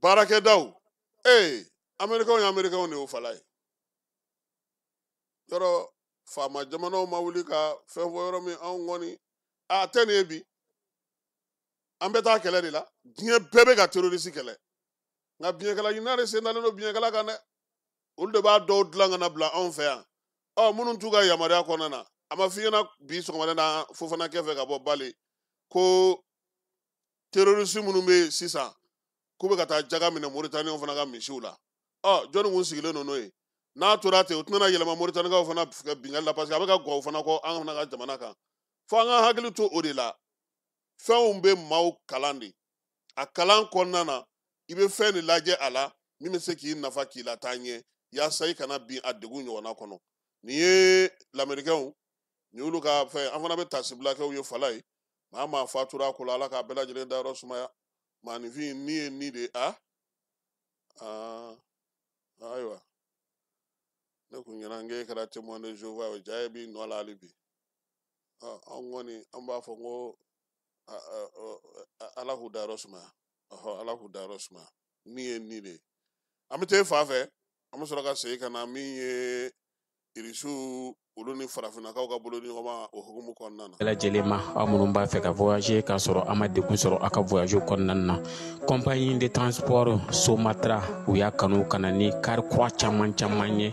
baarakɛdaw. Ee, amerikɛnw ye amerikɛnw de y'o. Falaye, yɔrɔ faama jamanaw ma wuli ka fɛn fɔ yɔrɔ min, anw kɔni a tɛ nin ye bi. An bɛ taa kɛlɛ de la, diɲɛ bɛɛ bɛ ka terroriste kɛlɛ, nka biɲɛkala ɲinina de sen dalen don biɲɛkala kan dɛ. Olu de b'a dɔw dilan ka na bila anw fɛ yan. Ɔ, minnu t'u ka yamaruya kɔnɔna na, a ma f'i ɲɛna bi sɔgɔmada na Fofana kɛ fɛ ka bɔ Bali ko terroriste minnu bɛ yen sisan, k'u bɛ ka taa jaga minɛ Mauritaniens fana ka misiw la. Ɔ, jɔnni kun sigilen don n'o ye? N'a tora ten, u tɛna yɛlɛma Mauritanienkaw fana binkanni la, parce que a bɛ ka gɔ u fana kɔ an fana ka jamana kan. Fo an ka hakili to o de la. Fɛnw bɛ maaw kalan de, a kalan kɔnɔna na, i bɛ fɛn de lajɛ a la min bɛ se k'i nafa k'i lataa ɲɛ, yaasa i kana bin a degun ɲɔgɔnna kɔnɔ. Nin ye lamerikɛnw, nin y'olu ka fɛn. An fana bɛ taasibila kɛ u ye. Fala ye, maa maa fatura a ko la, Ala k'a bɛɛ lajɛlen dayɔrɔ sumaya. Maaninfin ni ye ni de a aa. Ayiwa, ne kun ɲɛna n k'e kɛra témoin de Jéhovah ye, ja ye b'i nɔ la hali bi. Anw kɔni an b'a fɔ ko Ala k'u dayɔrɔ sumaya. Ɔhɔ, Ala k'u dayɔrɔ sumaya. Ni ye ni de ye. An bɛ taa fan fɛ, an bɛ sɔrɔ ka segin ka na min ye irisiw, olu ni farafinnakaw ka bolo ɲɔgɔnma o hukumu kɔnɔna na. Bɛɛ lajɛlen ma, aw minnu b'a fɛ ka voyager k'a sɔrɔ a ma degun sɔrɔ aw ka voyage kɔnɔna na, compagnie de transport Somatra, u y'a kanu ka na ni car kura caman caman ye,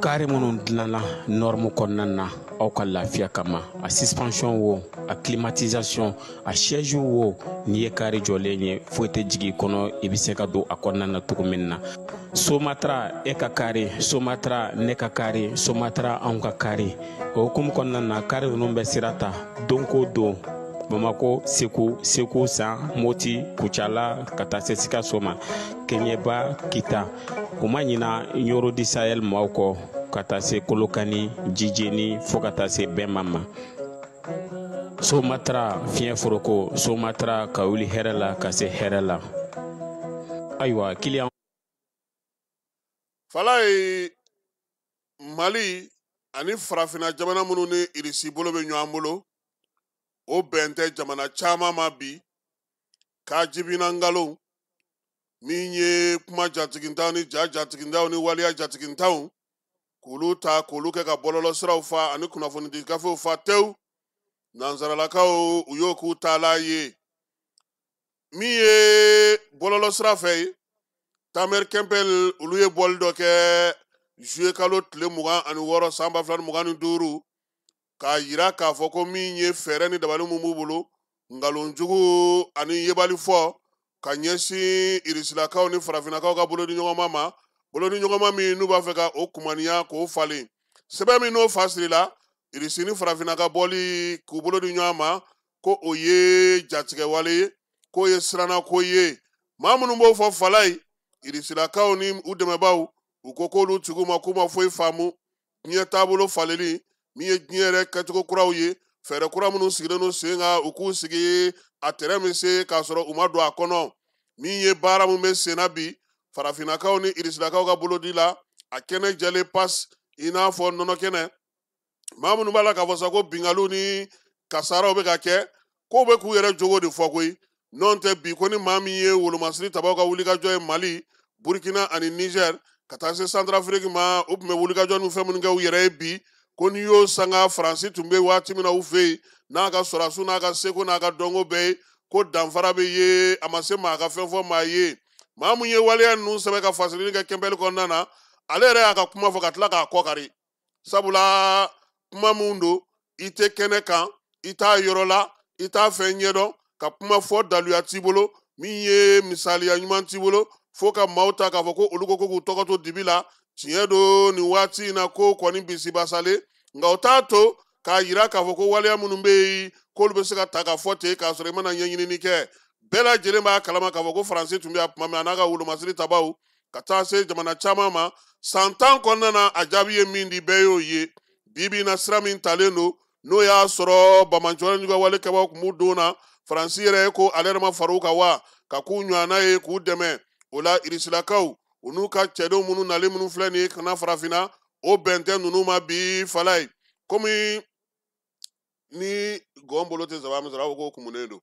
car minnu dilanna norme kɔnɔna na aw ka lafiya kama. A suspension wo, a climatisation, a siège wo, n'i ye car jɔlen ye, foyi tɛ jigin i kɔnɔ, i bɛ se ka don a kɔnɔna na cogo min na. Somatra, e ka car Somatra, ne ka car Somatra, anw ka car. O hukumu kɔnɔna na, car ninnu bɛ sira ta don ko don, Bamako, Segu, Segu San, Moti, Kucala, ka taa se Sikaso ma, Kɛɲɛba, Kita. U ma ɲina Ɲoro du Sahel maaw kɔ, ka taa se Kolokani, Jijeni, fo ka taa se Bɛnma ma. Somatra, fiɲɛ foroko Somatra, ka wuli hɛrɛ la ka se hɛrɛ la. Ayiwa, client Falaye, Mali ani farafinna jamana minnu ni irisi bolo bɛ ɲɔgɔn bolo, o bɛn tɛ jamana caman ma bi. K'a jibina nkalon min ye kuma jatigintaw ni ja jatigintaw ni waleya jatigintaw, k'olu ta k'olu kɛ ka bɔlɔlɔsiraw fa ani kunnafoni gafew fa tewu. Nansaralakaw, u y'o k'u taala ye. Min ye bɔlɔlɔ sira fɛ ye, Tamer Kempel olu ye bɔli dɔ kɛ juillet kalo tile 26 san 2025, k'a yira k'a fɔ ko min ye fɛɛrɛ ni dabali mun b'u bolo, nkalonjugu ani yebali fɔ ka ɲɛsin irisilakaw ni farafinnakaw ka bolodiɲɔgɔnma ma, bolodiɲɔgɔnma min n'u b'a fɛ ka o kumaniya k'o falen. Sɛbɛn min n'o fa sirila irisi ni farafinna ka bɔli k'u bolo di ɲɔgɔn ma, ko o ye jatigɛwale ye, k'o ye sirannako ye. Maa minnu b'o fɔ fala ye, irisilakaw ni u dɛmɛbaaw, u ko k'olu tigiw ma k'u ma foyi faamu diɲɛ taabolo falenli min ye diɲɛ yɛrɛ kɛcogo kuraw ye, fɛɛrɛ kura minnu sigilen don sen kan, u k'u sigi a tɛrɛ min se k'a sɔrɔ u ma don a kɔnɔ. Min ye baara min bɛ sen na bi farafinnakaw ni irisilakaw ka bolodi la, a kɛnɛ jɛlen pas i n'a fɔ nɔnɔ kɛnɛ. Maa minnu b'a la k'a fɔ sa ko binkaliw ni kasaraw bɛ ka kɛ, k'o bɛ k'u yɛrɛ jogo de fɔ koyi. N'o tɛ bi ko ni maa min ye wolomasiri tabaw ka wulikajɔ ye Mali, Burkina ani Niger ka taa se Centrafrique ma, u tun bɛ wulikajɔ ni fɛn minnu kɛ u yɛrɛ ye bi, ko n'i y'o sanga Faransi tun bɛ waati min na u fɛ yen n'a ka sɔrɔdasiw n'a ka seko n'a ka dɔnko bɛɛ ye, ko danfara bɛ ye, a ma se maa ka fɛn fɔ maa ye. Maa mun ye waleya ninnu sɛbɛn ka fasirili kɛ Kɛnpɛli kɔnɔna na, ale yɛrɛ y'a ka kuma fɔ ka tila k'a kɔ kari, sabula kuma mun don, i tɛ kɛnɛ kan, i t'a yɔrɔ la, i t'a fɛn ɲɛdɔn, ka kuma fɔ daluya t'i bolo, min ye misaliya ɲuman t'i bolo, fo ka maaw ta k'a fɔ ko olu ko k'u tɔgɔ to dibi la. Tiɲɛ don, nin waati in na ko kɔni bisibasalen, nka o t'a to k'a yira k'a fɔ ko waleya minnu bɛ yen k'olu bɛ se ka ta ka fɔ ten k'a sɔrɔ i mana ɲɛɲinini kɛ. Bɛɛ lajɛlen b'a kalama k'a fɔ ko Faransi tun bɛ yan tuma min, a n'a ka wolomasiri tabaw ka taa se jamana caman ma san 10 kɔnɔna na, a jaabi ye min di bɛɛ y'o ye. Bi bi in na sira min talen don, n'o y'a sɔrɔ bamancɔ juguya wale kɛbaaw tun b'u don na, Faransi yɛrɛ ko ale yɛrɛ ma far'u kan wa ka k'u ɲɔgɔnna ye k'u dɛmɛ o la. Irisilakaw u n'u ka cɛdenw minnu nalen minnu filɛ nin ye ka na farafinna, o bɛn tɛ ninnu ma bi fala ye. Komi ni gɔn bolo tɛ saba min sɔrɔ, a ko k'o kumunen don.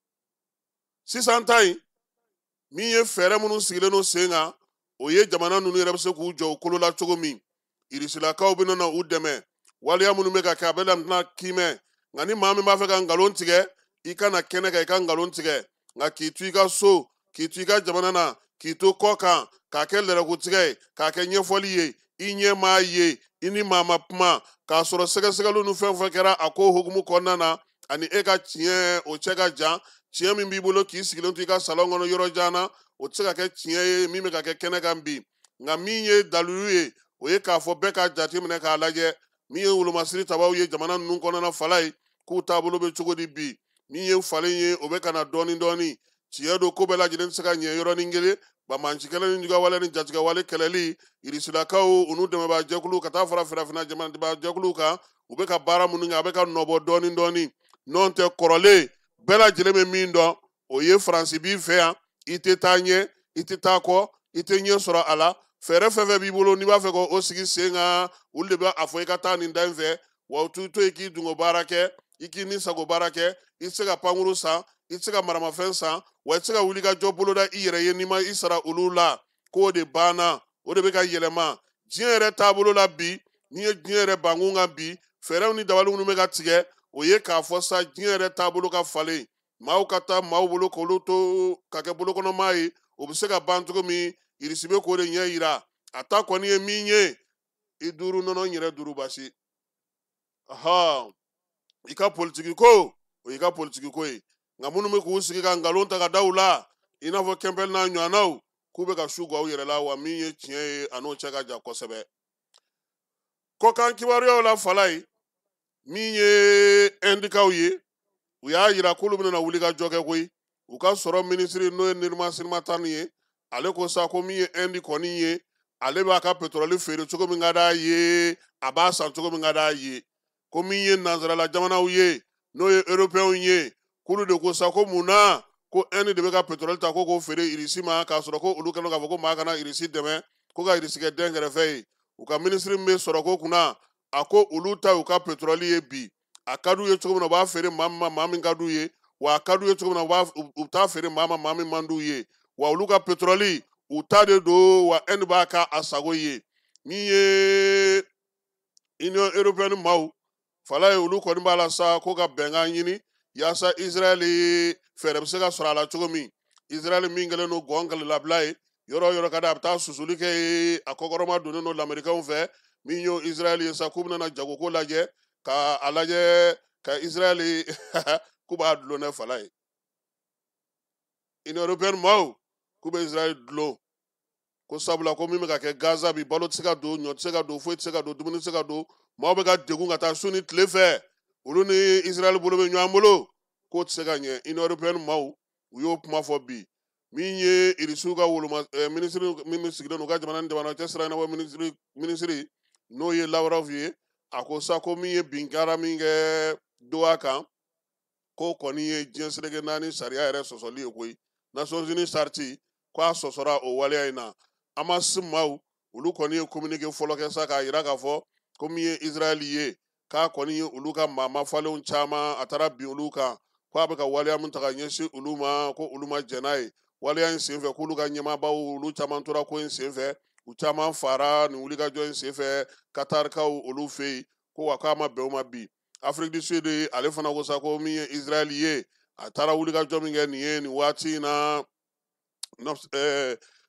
Sisan ta in min ye fɛɛrɛ minnu sigilen don sen kan, o ye jamana ninnu yɛrɛ bɛ se k'u jɔ u kolo la cogo min, irisilakaw bɛ na u dɛmɛ waleya minnu bɛ ka kɛ, a bɛ na kiimɛ. Nka ni maa min b'a fɛ ka nkalon tigɛ, i ka na kɛnɛ kan i ka nkalon tigɛ, nka k'i to i ka so, k'i to i ka jamana na, k'i to kɔ kan, k'a kɛ lɛrɛkotigɛ ye, k'a kɛ ɲɛfɔli ye, i ɲɛ m'a ye, i ni maa ma kuma, k'a sɔrɔ sɛgɛsɛgɛliw ni fɛn fɛn kɛra a ko hukumu kɔnɔna na, ani e ka tiɲɛ o cɛ ka jan. Tiɲɛ min b'i bolo k'i sigilen to i ka salon kɔnɔ yɔrɔ jan na, o tɛ se ka kɛ tiɲɛ ye min bɛ ka kɛ kɛnɛ kan bi. Nka min ye dalilu ye, o ye k'a fɔ bɛɛ k'a jateminɛ k'a lajɛ min ye wolomasiri tabaw ye jamana ninnu kɔnɔna fala ye, k'u taabolo bɛ cogo di bi. Min ye falen ye, o bɛ ka na dɔɔni dɔɔni. Tiɲɛ don, ko bɛɛ lajɛlen tɛ se ka ɲɛ yɔrɔnin kelen. Banbaanci kɛlɛ ni juguya ni jatigɛwale kɛlɛli, irisilakaw u n'u dɛmɛbaa jɛkuluw ka taa fara farafinna jamana jɛkuluw kan, u bɛ ka baara minnu kɛ, a bɛ ka nɔbɔ dɔɔni dɔɔni. N'o tɛ kɔrɔlen bɛɛ lajɛlen bɛ min dɔn, o ye Faransi b'i fɛ yan, i tɛ taa ɲɛ, i tɛ taa kɔ, i tɛ ɲɛ sɔrɔ a la. Fɛɛrɛ fɛn fɛn b'i bolo n'i b'a fɛ k'o sigi sen kan, olu de bɛ a fɔ i ka taa nin da in fɛ, wa u t'u to yen k'i dungo baara kɛ, i k'i ni sago baara kɛ. I tɛ se ka pankuru san, i tɛ se ka maramafɛn san, wa i tɛ se ka wuli ka jɔ boloda i yɛrɛ ye n'i ma i sara olu la. K'o de banna, o de bɛ ka yɛlɛma diɲɛ yɛrɛ taabolo la bi. N'i ye diɲɛ yɛrɛ bankun kan bi, fɛɛrɛw ni dabali minnu bɛ ka tigɛ, o ye k'a fɔ sa diɲɛ yɛrɛ taabolo ka falen, maaw ka taa maaw bolo k'olu to ka kɛ bolokɔnɔmaa ye, o bɛ se ka ban cogo min. Irisi bɛ k'o de ɲɛ yira. A ta kɔni ye min ye, i duuru nɔnɔ n yɛrɛ duuru basi. I ka politiki ko, o y'i ka politiki ko ye. Nka minnu bɛ k'u sigi ka nkalon ta ka da u la, i n'a fɔ Kɛnpɛli n'a ɲɔgɔnnaw, k'u bɛ ka su gan u yɛrɛ la, wa min ye tiɲɛ ye, a n'o cɛ ka jan kosɛbɛ. Kɔkan kibaruyaw la fala ye, min ye Ɛndikaw ye, u y'a yira k'olu bɛna wuli ka jɔ kɛ koyi. U ka sɔrɔ minisiri n'o ye Nirma Sirmatan ye, ale ko sa ko min ye Ɛndi kɔni ye, ale b'a ka pétrole feere cogo min ka d'a ye, a b'a san cogo min ka d'a ye. Ko min ye nansarala jamanaw ye, n'o ye européenw ye, k'olu de ko sa ko mun na ko Ɛndi de bɛ ka pétrole ta ko k'o feere Irisi ma, k'a sɔrɔ ko olu kɛlen k'a fɔ ko maa kana Irisi dɛmɛ, ko ka Irisi kɛ den kɛrɛfɛ ye. U ka minisiri min bɛ sɔrɔ ko kunna, a ko olu ta y'u ka pétrole ye bi, a ka d'u ye cogo min na u b'a feere maa min ma, maa min ka d'u ye, wa a ka d'u ye cogo min na u t'a feere maa ma, maa min man d'u ye, wa olu ka pétrole u ta de don, wa Ɛndi b'a ka a sago ye. Min ye Union européenne maaw fala ye, olu kɔni b'a la sa ko ka bɛnkan ɲini yaasa Israël fɛɛrɛ bɛ se ka sɔrɔ a la cogo min. Israël min kɛlen don gɔn kalilabila ye, yɔrɔ o yɔrɔ ka di a bɛ taa susuli kɛ yen, a kɔkɔrɔma donnen don lamerikɛnw fɛ. Min y'o Israël ye sa, k'u bɛna na jagoko lajɛ, ka a lajɛ ka Israël k'u b'a dulon dɛ fala ye. Union européenne maaw k'u bɛ Israël dulon, ko sabula ko min bɛ ka kɛ Gaza bi, balo tɛ se ka don, ɲɔ tɛ se ka don, foyi tɛ se ka don, dumuni tɛ se ka don, maaw bɛ ka degun ka taa su ni tile fɛ, olu ni Israël bolo bɛ ɲɔgɔn bolo, k'o tɛ se ka ɲɛ. Union européenne maaw u y'o kuma fɔ bi. Min ye Irisiw ka woloma minisiri min sigilen don u ka jamana ni jamana cɛ sira ɲɛnabɔ minisiri n'o ye Lavrov ye, a ko sa ko min ye binkara min kɛ Doha kan, k'o kɔni ye diɲɛ seleke naani sariya yɛrɛ sɔsɔli ye koyi. Nations Unies charte ko a sɔsɔra o waleya in na. Hamas maaw olu kɔni ye communiqué fɔlɔ kɛ sa k'a yira k'a fɔ ko min ye Israël ye, k'a kɔni ye olu ka maa mafalenw caman, a taara bin olu kan, ko a bɛ ka waleya min ta ka ɲɛsin olu ma, ko olu ma jɛn n'a ye. Waleya in senfɛ, k'olu ka ɲɛmaabaw olu caman tora ko in senfɛ, u caman fara nin wulikajɔ in senfɛ Katarikaw olu fɛ yen, ko wa k'a ma bɛn o ma bi. Afrique du Sud ale fana ko sa ko min ye Israël ye, a taara wulikajɔ min kɛ nin ye nin waati in na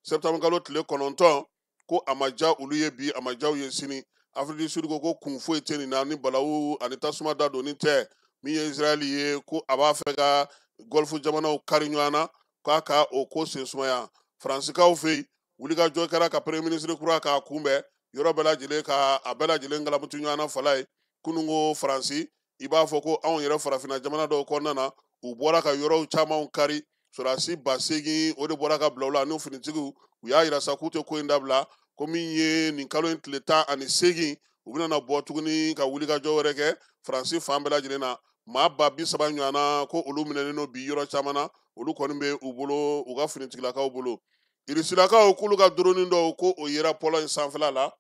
septembre kalo tile 9, ko a ma diya olu ye bi, a ma diya u ye sini. Afrique du Sud ko kun foyi tɛ nin na ni balawu ani tasuma da donni tɛ. Min ye Israël ye, ko a b'a fɛ ka Golfe jamanaw kari ɲɔgɔn na, k'a ka o ko sen sumaya. Faransikaw fɛ yen, wulikajɔ kɛra ka premier ministre kura k'a kunbɛn yɔrɔ bɛɛ lajɛlen, ka a bɛɛ lajɛlen galamutu ɲɔgɔn na fala ye. Kununko Faransi, i b'a fɔ ko anw yɛrɛ farafinna jamana dɔw kɔnɔna na, u bɔra ka yɔrɔw camanw kari, sɔrɔdasi 8000 o de bɔra ka bila u la, n'o finitigiw u y'a yira sa k'u tɛ ko in dabila, ko min ye nin kalo in tile 18, u bɛna na bɔ tuguni ka wulikajɔ wɛrɛ kɛ Faransi fan bɛɛ lajɛlen na. Maa 30,000 ɲɔgɔn na ko olu minɛnen don bi yɔrɔ caman na, olu kɔni bɛ u bolo, u ka finitigilakaw bolo. Irisilakaw k'olu ka drone dɔw ko o yera Pologne sanfɛla la.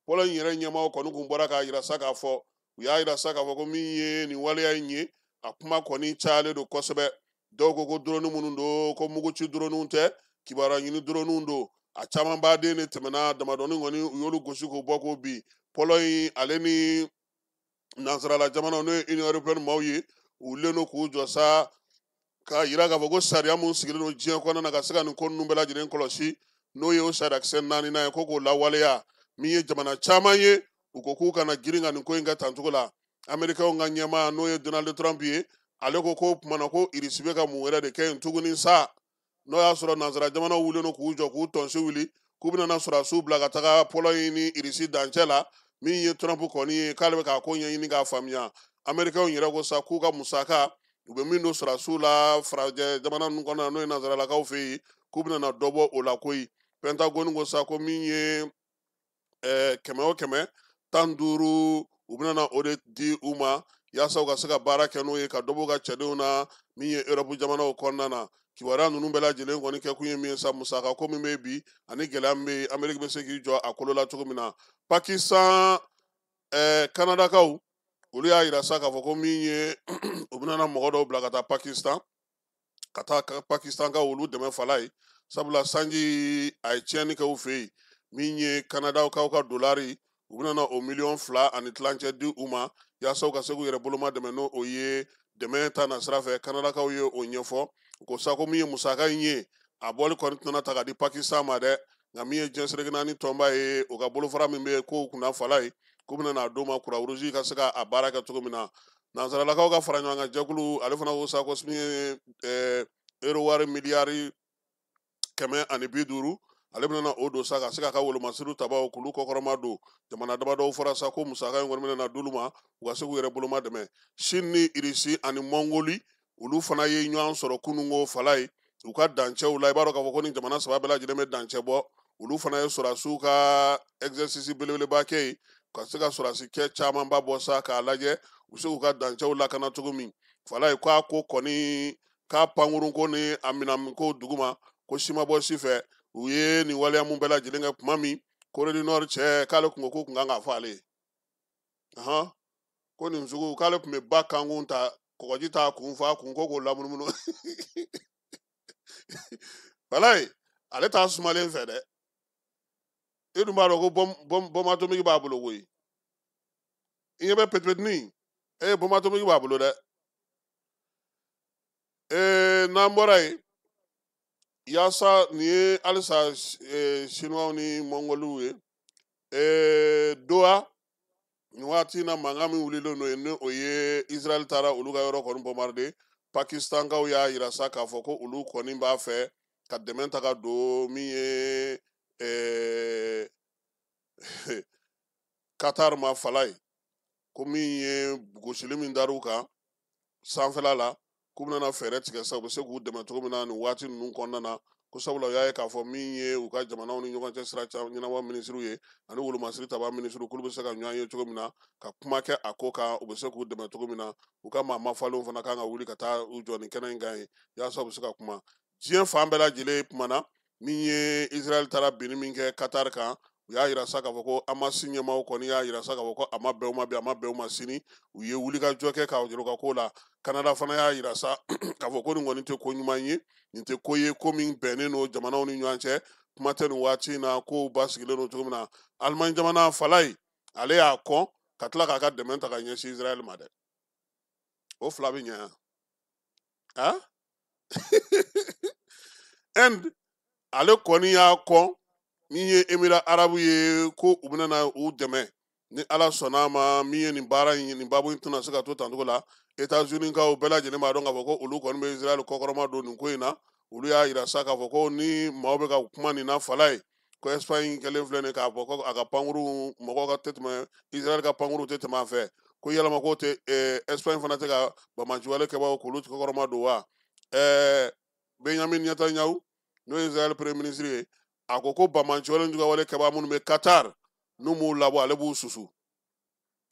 Pologne yɛrɛ ɲɛmaaw kɔni kun bɔra k'a yira sa k'a fɔ, u y'a yira sa k'a fɔ ko min ye nin waleya in ye, a kuma kɔni cayalen don kosɛbɛ. Dɔw ko ko drone minnu don, ko muguci drone tɛ, kibaruya ɲini drone don, a caman baden de tɛmɛna, damadɔni kɔni u y'olu gosi k'o bɔ k'o bin. Pologne ale ni nansarala jamanaw n'o ye Union européenne maaw ye, u wulilen don k'u jɔ sa k'a yira k'a fɔ ko sariya mun sigilen don diɲɛ kɔnɔna na ka se ka nin ko ninnu bɛɛ lajɛlen kɔlɔsi, n'o ye o sariyakisɛ 4nan ye, ko k'o lawaleya. Min ye jamana caman ye, u ko k'u kana girin ka nin ko in kɛ tancogo la. Américains ka ɲɛmaa n'o ye Donald Trump ye, ale ko k'o tuma na ko Irisi bɛ ka mun wɛrɛ de kɛ yen tuguni sa, n'o y'a sɔrɔ nansara jamanaw wulilen don k'u jɔ k'u tɔnsi wuli, k'u bɛna na sɔrɔdasiw bila ka taga Pologne ni Irisi dancɛ la. Min ye Trump kɔni ye, k'ale bɛ k'a ko ɲɛɲini k'a faamuya. Américains yɛrɛ ko sa k'u ka musaka u bɛ min don sɔrɔdasiw la farajɛ jamana ninnu kɔnɔna na, n'o ye nansaralakaw fɛ yen, k'u bɛna na dɔ bɔ o la koyi. Pentagone ko sa ko min ye 100 o 100 15, u bɛna na o de di u ma yaasa u ka se ka baara kɛ n'o ye, ka dɔ b'u ka cɛdenw na min ye Europe jamanaw kɔnɔna na. Kibaruya ninnu bɛɛ lajɛlen kɔni kɛkun ye min ye sa, musaka ko min bɛ bi ani gɛlɛya min bɛ yen, Amérique bɛ se k'i jɔ a kolo la cogo min na. Pakistan, Kanadakaw olu y'a yira sa k'a fɔ ko min ye u bɛna na mɔgɔ dɔw bila ka taa Pakistan, ka taa Pakistankaw olu dɛmɛ fala ye, sabula sanji a ye tiɲɛni kɛ u fɛ yen. Min ye Kanadakaw ka dolari, u bɛna na o 2.5 miliyɔn di u ma yaasa u ka se k'u yɛrɛ boloma dɛmɛ, n'o o ye dɛmɛ ta na sira fɛ. Kanadakaw ye o ɲɛfɔ, u ko sa ko min ye musaka in ye, a bɔli kɔni tɛna ta ka di Pakistan ma dɛ, nka min ye diɲɛ seleke naani tɔnba ye, o ka bolofara min bɛ yen k'o kunna fala ye, k'u bɛna n'a d'o ma Croix-Rouge ka se ka a baara kɛ cogo min na. Nansaralakaw ka fara ɲɔgɔn kan jɛkulu ale fana ko sa ko min ye euro wari miliyari 150, ale bɛna na o don sa ka se k'a ka wolomasiriw tabaw k'olu kɔkɔrɔma don. Jamana damadɔw fɔra sa ko musaka in kɔni bɛna na d'olu ma, u ka se k'u yɛrɛ boloma dɛmɛ. Chine ni Irisi ani Mongoli olu fana ye ɲɔgɔn sɔrɔ kununko fala ye u ka dancɛw la. I b'a dɔn k'a fɔ ko ni jamana 3 bɛɛ lajɛlen bɛ dancɛ bɔ, olu fana ye sɔrɔdasiw ka exercice belebeleba kɛ yen, ka se ka sɔrɔdasi kɛ camanba bɔ sa k'a lajɛ u bɛ se k'u ka dancɛw lakana cogo min. Fala ye k'a ko kɔni k'a pankurun ko ni a minɛn ko duguma ko si ma bɔ si fɛ. U ye nin waleya mun bɛɛ lajɛlen kɛ tuma min, Corée du Nord cɛ k'ale kun ko k'u kun kan k'a fɔ ale ye, ko nin sugu k'ale tun bɛ ba kankun ta kɔgɔji t'a kun fɔ a kun ko k'o lamunumunu. Walayi ale t'a sumalen fɛ dɛ. E dun b'a dɔn ko bombe atomique b'a bolo koyi. I ɲɛ bɛ petipetinin e bombe atomique b'a bolo dɛ. N'an bɔra yen, Yaasa nin ye halisa Chinois ni Mongoliw ye. Doha nin waati in na, mankan min wulilen don yen, ni o ye Israël taara olu ka yɔrɔ kɔni bombarder. Pakistankaw y'a yira sa k'a fɔ ko olu kɔni b'a fɛ ka dɛmɛ ta ka don min ye Qatar ma fala ye, ko min ye gosili min dar'u kan sanfɛla la, k'u bɛna fɛɛrɛ tigɛ sa, u bɛ se k'u dɛmɛ cogo min na nin waati ninnu kɔnɔna na, ko sabula u y'a ye k'a fɔ min ye u ka jamanaw ni ɲɔgɔn cɛ sira ɲɛnabɔ minisiriw ye ani wolomasiri taba minisiriw, k'olu bɛ se ka ɲɔgɔn ye cogo min na ka kuma kɛ a ko kan, u bɛ se k'u dɛmɛ cogo min na. U ka maa mafalenw fana kan ka wuli ka taa u jɔ nin kɛnɛ in kan yen, yaasa u bɛ se ka kuma. Diɲɛ fan bɛɛ lajɛlen kumana min ye Israël taara binni min kɛ Qatar kan. U y'a yira sa k'a fɔ ko Hamas ɲɛmaaw kɔni y'a yira sa k'a fɔ ko a ma bɛn u ma bi, a ma bɛn u ma sini. U ye wulikajɔ kɛ k'a jira u ka ko la. Canada fana y'a yira sa k'a fɔ ko nin kɔni tɛ ko ɲuman ye, nin tɛ ko ye ko min bɛnnen don jamanaw ni ɲɔgɔn cɛ. Kuma tɛ nin waati in na kow basigilen don cogo min na. Allemagne jamana fala ye, ale y'a kɔn ka tila k'a ka dɛmɛ ta ka ɲɛsin Israël ma dɛ. O fila bɛ ɲɛ yan. Inde ale kɔni y'a kɔn min ye Émirats arabes ye, ko u bɛna na u dɛmɛ ni Ala sɔnna a ma. Min ye nin baara in, nin baabu in tɛna se ka to tancogo la. États-Unis kaw bɛɛ lajɛlen b'a dɔn k'a fɔ ko olu kɔni bɛ Israël kɔkɔrɔma don nin ko in na. Olu y'a yira sa k'a fɔ ko ni maaw bɛ ka kuma nin na fala ye, ko Espagne kɛlen filɛ nin k'a fɔ ko a ka pankuru mɔgɔw ka tɛ tɛmɛ, Israël ka pankuru tɛ tɛmɛ a fɛ, ko yalama k'o tɛ Espagne fana tɛ ka banbaanciwale kɛbagaw k'olu kɔkɔrɔma don wa? Benjamin Netanyahu, n'o ye Israël premier ministre ye, a ko ko banbaanciwale jugawale kɛbaa minnu bɛ Qatar, n'u m'u labɔ, ale b'u susu.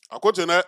A ko ten dɛ,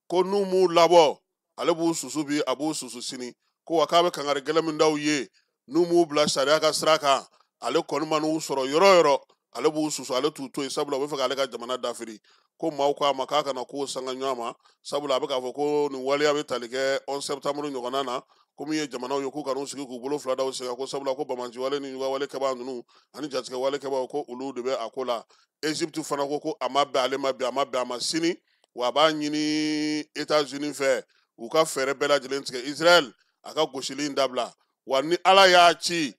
ko n'u m'u labɔ, ale b'u susu bi, a b'u susu sini. Ko wa k'a bɛ kangari gɛlɛn min d'aw ye, n'u m'u bila sariya ka sira kan, ale kɔni ma n'u sɔrɔ yɔrɔ o yɔrɔ, ale b'u susu, ale t'u to yen, sabula u bɛ fɛ k'ale ka jamana dafiri. Ko maaw ko a ma k'a kana kow sanga ɲɔgɔn ma, sabula a bɛ k'a fɔ ko nin waleya bɛ tali kɛ 11 septembre ɲɔgɔnna na, ko min ye jamanaw ye k'u kan'u sigi k'u bolo fila da u sen kan, ko sabula ko banbaanciwale ni wale kɛbaa ninnu ani jatigɛ wale kɛbaaw, ko olu de bɛ a ko la. Egypte fana ko ko a ma bɛn ale ma bi, a ma bɛn a ma sini, wa a b'a ɲini États-Unis fɛ u ka fɛɛrɛ bɛɛ lajɛlen tigɛ Israël a ka gosili in dabila. Wa ni Ala y'a ci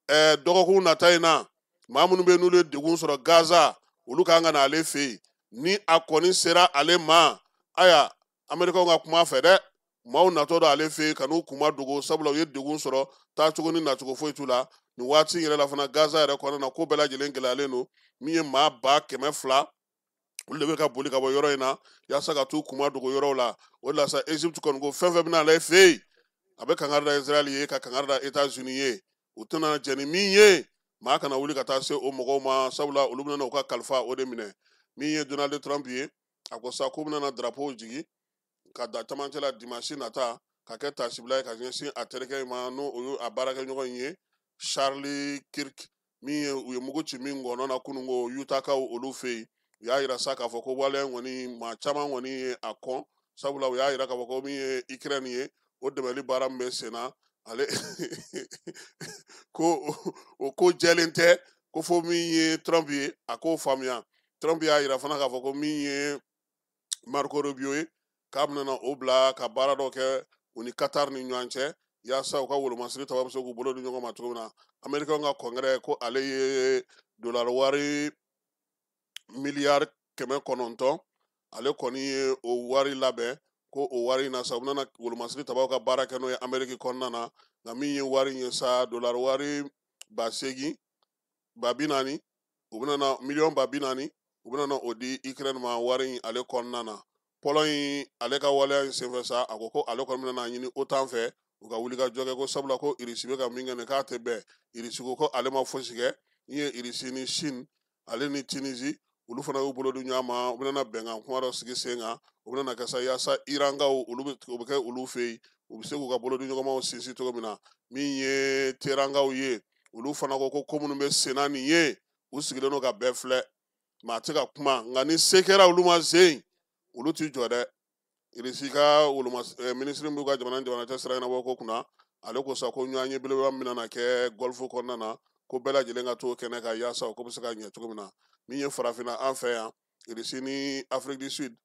dɔgɔkun nata in na, maa minnu bɛ n'olu ye degun sɔrɔ Gaza, olu kan ka na ale fɛ yen. Ni a kɔni sera ale ma, aya Américains ka kuma fɛ dɛ, maaw natɔ don ale fɛ yen ka n'u kuma dogo, sabula u ye degun sɔrɔ, taacogo ni nacogo foyi t'u la. Nin waati in yɛrɛ la fana, Gaza yɛrɛ kɔnɔna na, ko bɛɛ lajɛlen gɛlɛyalen don. Min ye maa 200,000, olu de bɛ ka boli ka bɔ yɔrɔ in na yaasa ka t'u kuma dogo yɔrɔw la. O de la sa, Egypte kɔni ko fɛn fɛn bɛna ale fɛ yen, a bɛ kangari da Israël ye, ka kangari da États-Unis ye, u tɛna jɛn ni min ye, maa kana wuli ka taa se o mɔgɔw ma, sabula olu bɛna u ka kalifa o de minɛ. Min ye Donald Trump ye, a ko sa k'u bɛna drapeau jigin ka da camancɛ la dimanche nata, ka kɛ tasibila ye ka ɲɛsin a terikɛ in ma, n'o o ye a baarakɛɲɔgɔn in ye, Charlie Kirk, min ye u ye mugu ci min ngɔnɔ na kununko Utahkaw olu fɛ yen. U y'a yira sa k'a fɔ ko waleya in kɔni, maa caman kɔni ye a kɔn, sabula u y'a yira k'a fɔ ko min ye Ukraine ye, o dɛmɛli baara min bɛ sen na, ale ko o ko jɛlen tɛ, ko fo min ye Trump ye a k'o faamuya. Trump y'a yira fana k'a fɔ ko min ye Marco Rubio ye, k'a bɛna o bila ka baara dɔ kɛ u ni Qatar ni ɲɔgɔn cɛ, yaasa u ka wolomasiri taba bɛ se k'u bolo di ɲɔgɔn ma cogo min na. Américain ka congrès ko ale ye dollar wari miliyari 900, ale kɔni ye o wari labɛn, ko o wari in na sa, u bɛna wolomasiri tabaw ka baara kɛ n'o ye Amérique kɔnɔna na. Nka min ye wari in ye sa, dollar wari ba seegin ba bi naani, u bɛna na miliyɔn ba bi naani, u bɛna na o di Ukraine ma wari in ale kɔnɔna na. Pologne ale ka waleya in senfɛ sa, a ko ko ale kɔni bɛna n'a ɲini OTAN fɛ u ka wuli ka jɔ kɛ, ko sabula ko Irisi bɛ ka min kɛ nin, k'a tɛ bɛn. Irisi ko ko ale ma fosi kɛ. Min ye Irisi ni Chine ale ni Tunisie, olu fana y'u bolo di ɲɔgɔn ma, u bɛna bɛnkan kuma dɔ sigi sen kan. O bɛna kɛ sa yaasa Irankaw olu bɛ o bɛ kɛ olu fɛ yen, u bɛ se k'u ka bolo di ɲɔgɔnmaw sinsin cogo min na. Min ye Terankaw ye, olu fana ko ko ko minnu bɛ sen na nin ye, u sigilen don ka bɛɛ filɛ, maa tɛ ka kuma, nka ni se kɛra olu ma sen, olu t'i jɔ dɛ. Irisi ka woloma minisiri b'u ka jamana jamana cɛ sira ɲɛnabɔ ko kunna, ale ko sa ko ɲɔgɔn ye belebeleba min bɛna kɛ Golfe kɔnɔna na, ko bɛɛ lajɛlen ka t'o kɛnɛ kan yaasa o ko bɛ se ka ɲɛ cogo min na. Min ye farafinna an fɛ yan, Irisi ni Afrique du Sud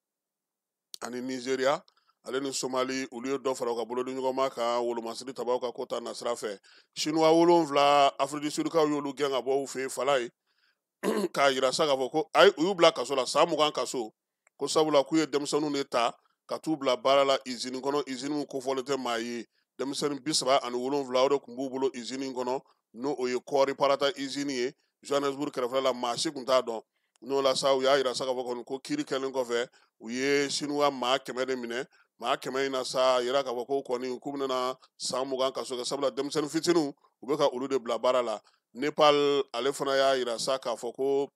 ani Nigeria Ale ni Somali, olu ye dɔ fara u ka bolodiɲɔgɔnma kan wolomasiri tabaw ka ko ta nasira fɛ. Sinuwa 7, Afiriki Sudikaw y'olu gɛn ka bɔ u fɛ yen fala ye, k'a yira sa k'a fɔ ko ayi, u y'u bila kaso la san 20 kaso, ko sabula k'u ye denmisɛnninw de ta ka t'u bila baara la izini kɔnɔ, izini min kofɔlen tɛ maa ye. Denmisɛnnin 37, o de tun b'u bolo izini kɔnɔ, n'o o ye kɔɔri parata izini ye Johannesburg kɛrɛfɛla la, maa si tun t'a dɔn. N'o la sa, u y'a yira sa k'a fɔ kɔni ko kiiri kɛlen kɔfɛ, u ye sinuwa maa 100 de minɛ. Maa 100 in na sa, a yira k'a fɔ ko kɔni k'u bɛna san 20 kaso kɛ, sabula denmisɛnnin fitininw, u bɛ ka olu de bila baara la. Nepal, ale fana y'a yira sa k'a fɔ ko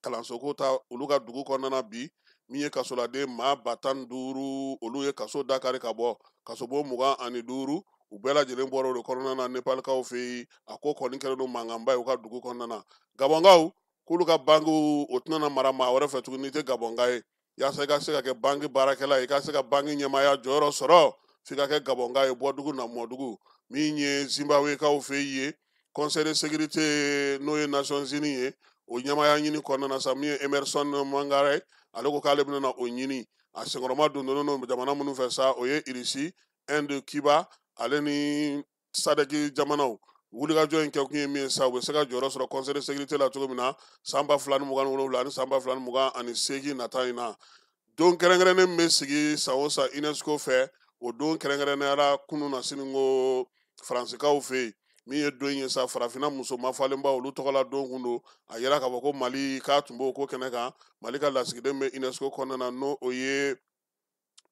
kalanso ko ta olu ka dugu kɔnɔna na bi, min ye kasoladen maa 15 000, olu ye kaso dakari ka bɔ kasobon 25, u bɛɛ lajɛlen bɔra o de kɔnɔna na Nepalikaw fɛ yen. A ko kɔni kɛlen don mankanba ye u ka dugu kɔnɔna na. Gabɔnkaw k'olu ka bankiw, o tɛna mara maa wɛrɛ fɛ tuguni n'i tɛ Gabɔnka ye. Yaasa i ka se ka kɛ banki baarakɛla ye, i ka se ka banki ɲɛmaaya jɔyɔrɔ sɔrɔ, f'i ka kɛ Gabɔnka ye, bɔdugu na mɔdugu. Min ye Zimbabwekaw fɛ yen, Conseil de sécurité, n'o ye Nations Unies ye, o ɲɛmaaya ɲini kɔnɔna na sa, min ye Emerson Mnangagwa, ale ko k'ale bɛna o ɲini. A senkɔrɔma dondonnen don jamana minnu fɛ sa, o ye Irisi, Inde, Cuba, ale ni SADC jamanaw. Wulikajɔ in kɛkun ye min ye sa, u bɛ se ka jɔyɔrɔ sɔrɔ Conseil de sécurité la cogo min na san 2027 ani san 2028 nata in na. Don kɛrɛnkɛrɛnnen min bɛ sigi san o san UNESCO fɛ, o don kɛrɛnkɛrɛnnenya kunun na sini ko Faransikaw fɛ yen, min ye don ye sa, farafinna muso mafalenba olu tɔgɔla don kun don. A yira k'a fɔ ko Mali k'a tun b'o ko kɛnɛ kan. Mali ka lasigiden bɛ UNESCO kɔnɔna na, n'o o ye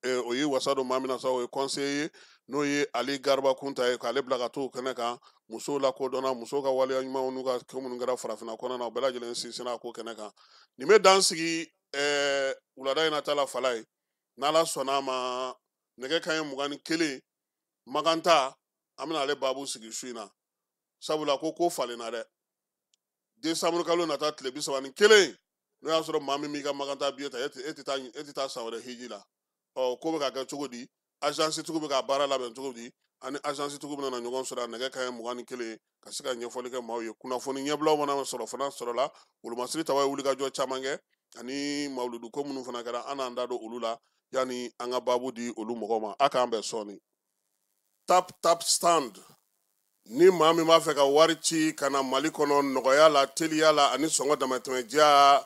o ye wasa don maa min na sa, o ye conseiller ye, n'o ye Ali Gariba Kunta ye, k'ale bila ka t'o kɛnɛ kan. Musow lakodɔnna, musow ka waleya ɲumanw n'u ka ko minnu kɛra farafinna kɔnɔna na, o bɛɛ lajɛlen sinsinna a ko kɛnɛ kan. Nin bɛ dan sigi wulada in na ta la fala ye. N'Ala sɔnna a ma, nɛgɛ kanɲɛ 21, Maganta, an bɛna ale baabu sigi su in na, sabula ko falenna dɛ. Desanburu kalo nata tile 31, n'o y'a sɔrɔ maa min b'i ka Maganta biye ta, e tɛ taa san wɛrɛ hiji la. Ɔ, ko bɛ ka kɛ cogo di? Agence tigiw bɛ ka baara labɛn cogo di? Ani agence tigiw bɛna ɲɔgɔn sɔrɔ a nɛgɛ kanɲɛ 21 ka se ka ɲɛfɔli kɛ maaw ye. Kunnafoni ɲɛbilaw mana sɔrɔ fana sɔrɔla, wolomasiri taba ye wulikajɔ caman kɛ, ani mawuludu ko minnu fana kɛra, an n'an da don olu la yanni an ka baabu di olu mɔgɔw ma. A k'an bɛn sɔɔni. Tap Tap Stand, ni maa min b'a fɛ ka wari ci ka na Mali kɔnɔ nɔgɔya la, teliya la ani sɔngɔ damatɛmɛ diya,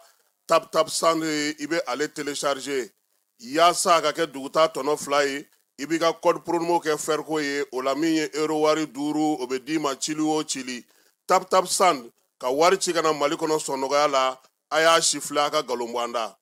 Tap Tap Stand, i bɛ ale télécharger yaasa a ka kɛ duguta tɔnɔ 2 ye. I b'i ka code promo kɛ fɛriko ye o la, min ye euro wari 5, o bɛ d'i ma cili o cili. Tap Tap Stand, ka wari ci ka na Mali kɔnɔ sɔn nɔgɔya la. A y'a si filɛ, a ka nkalon bɔ an da.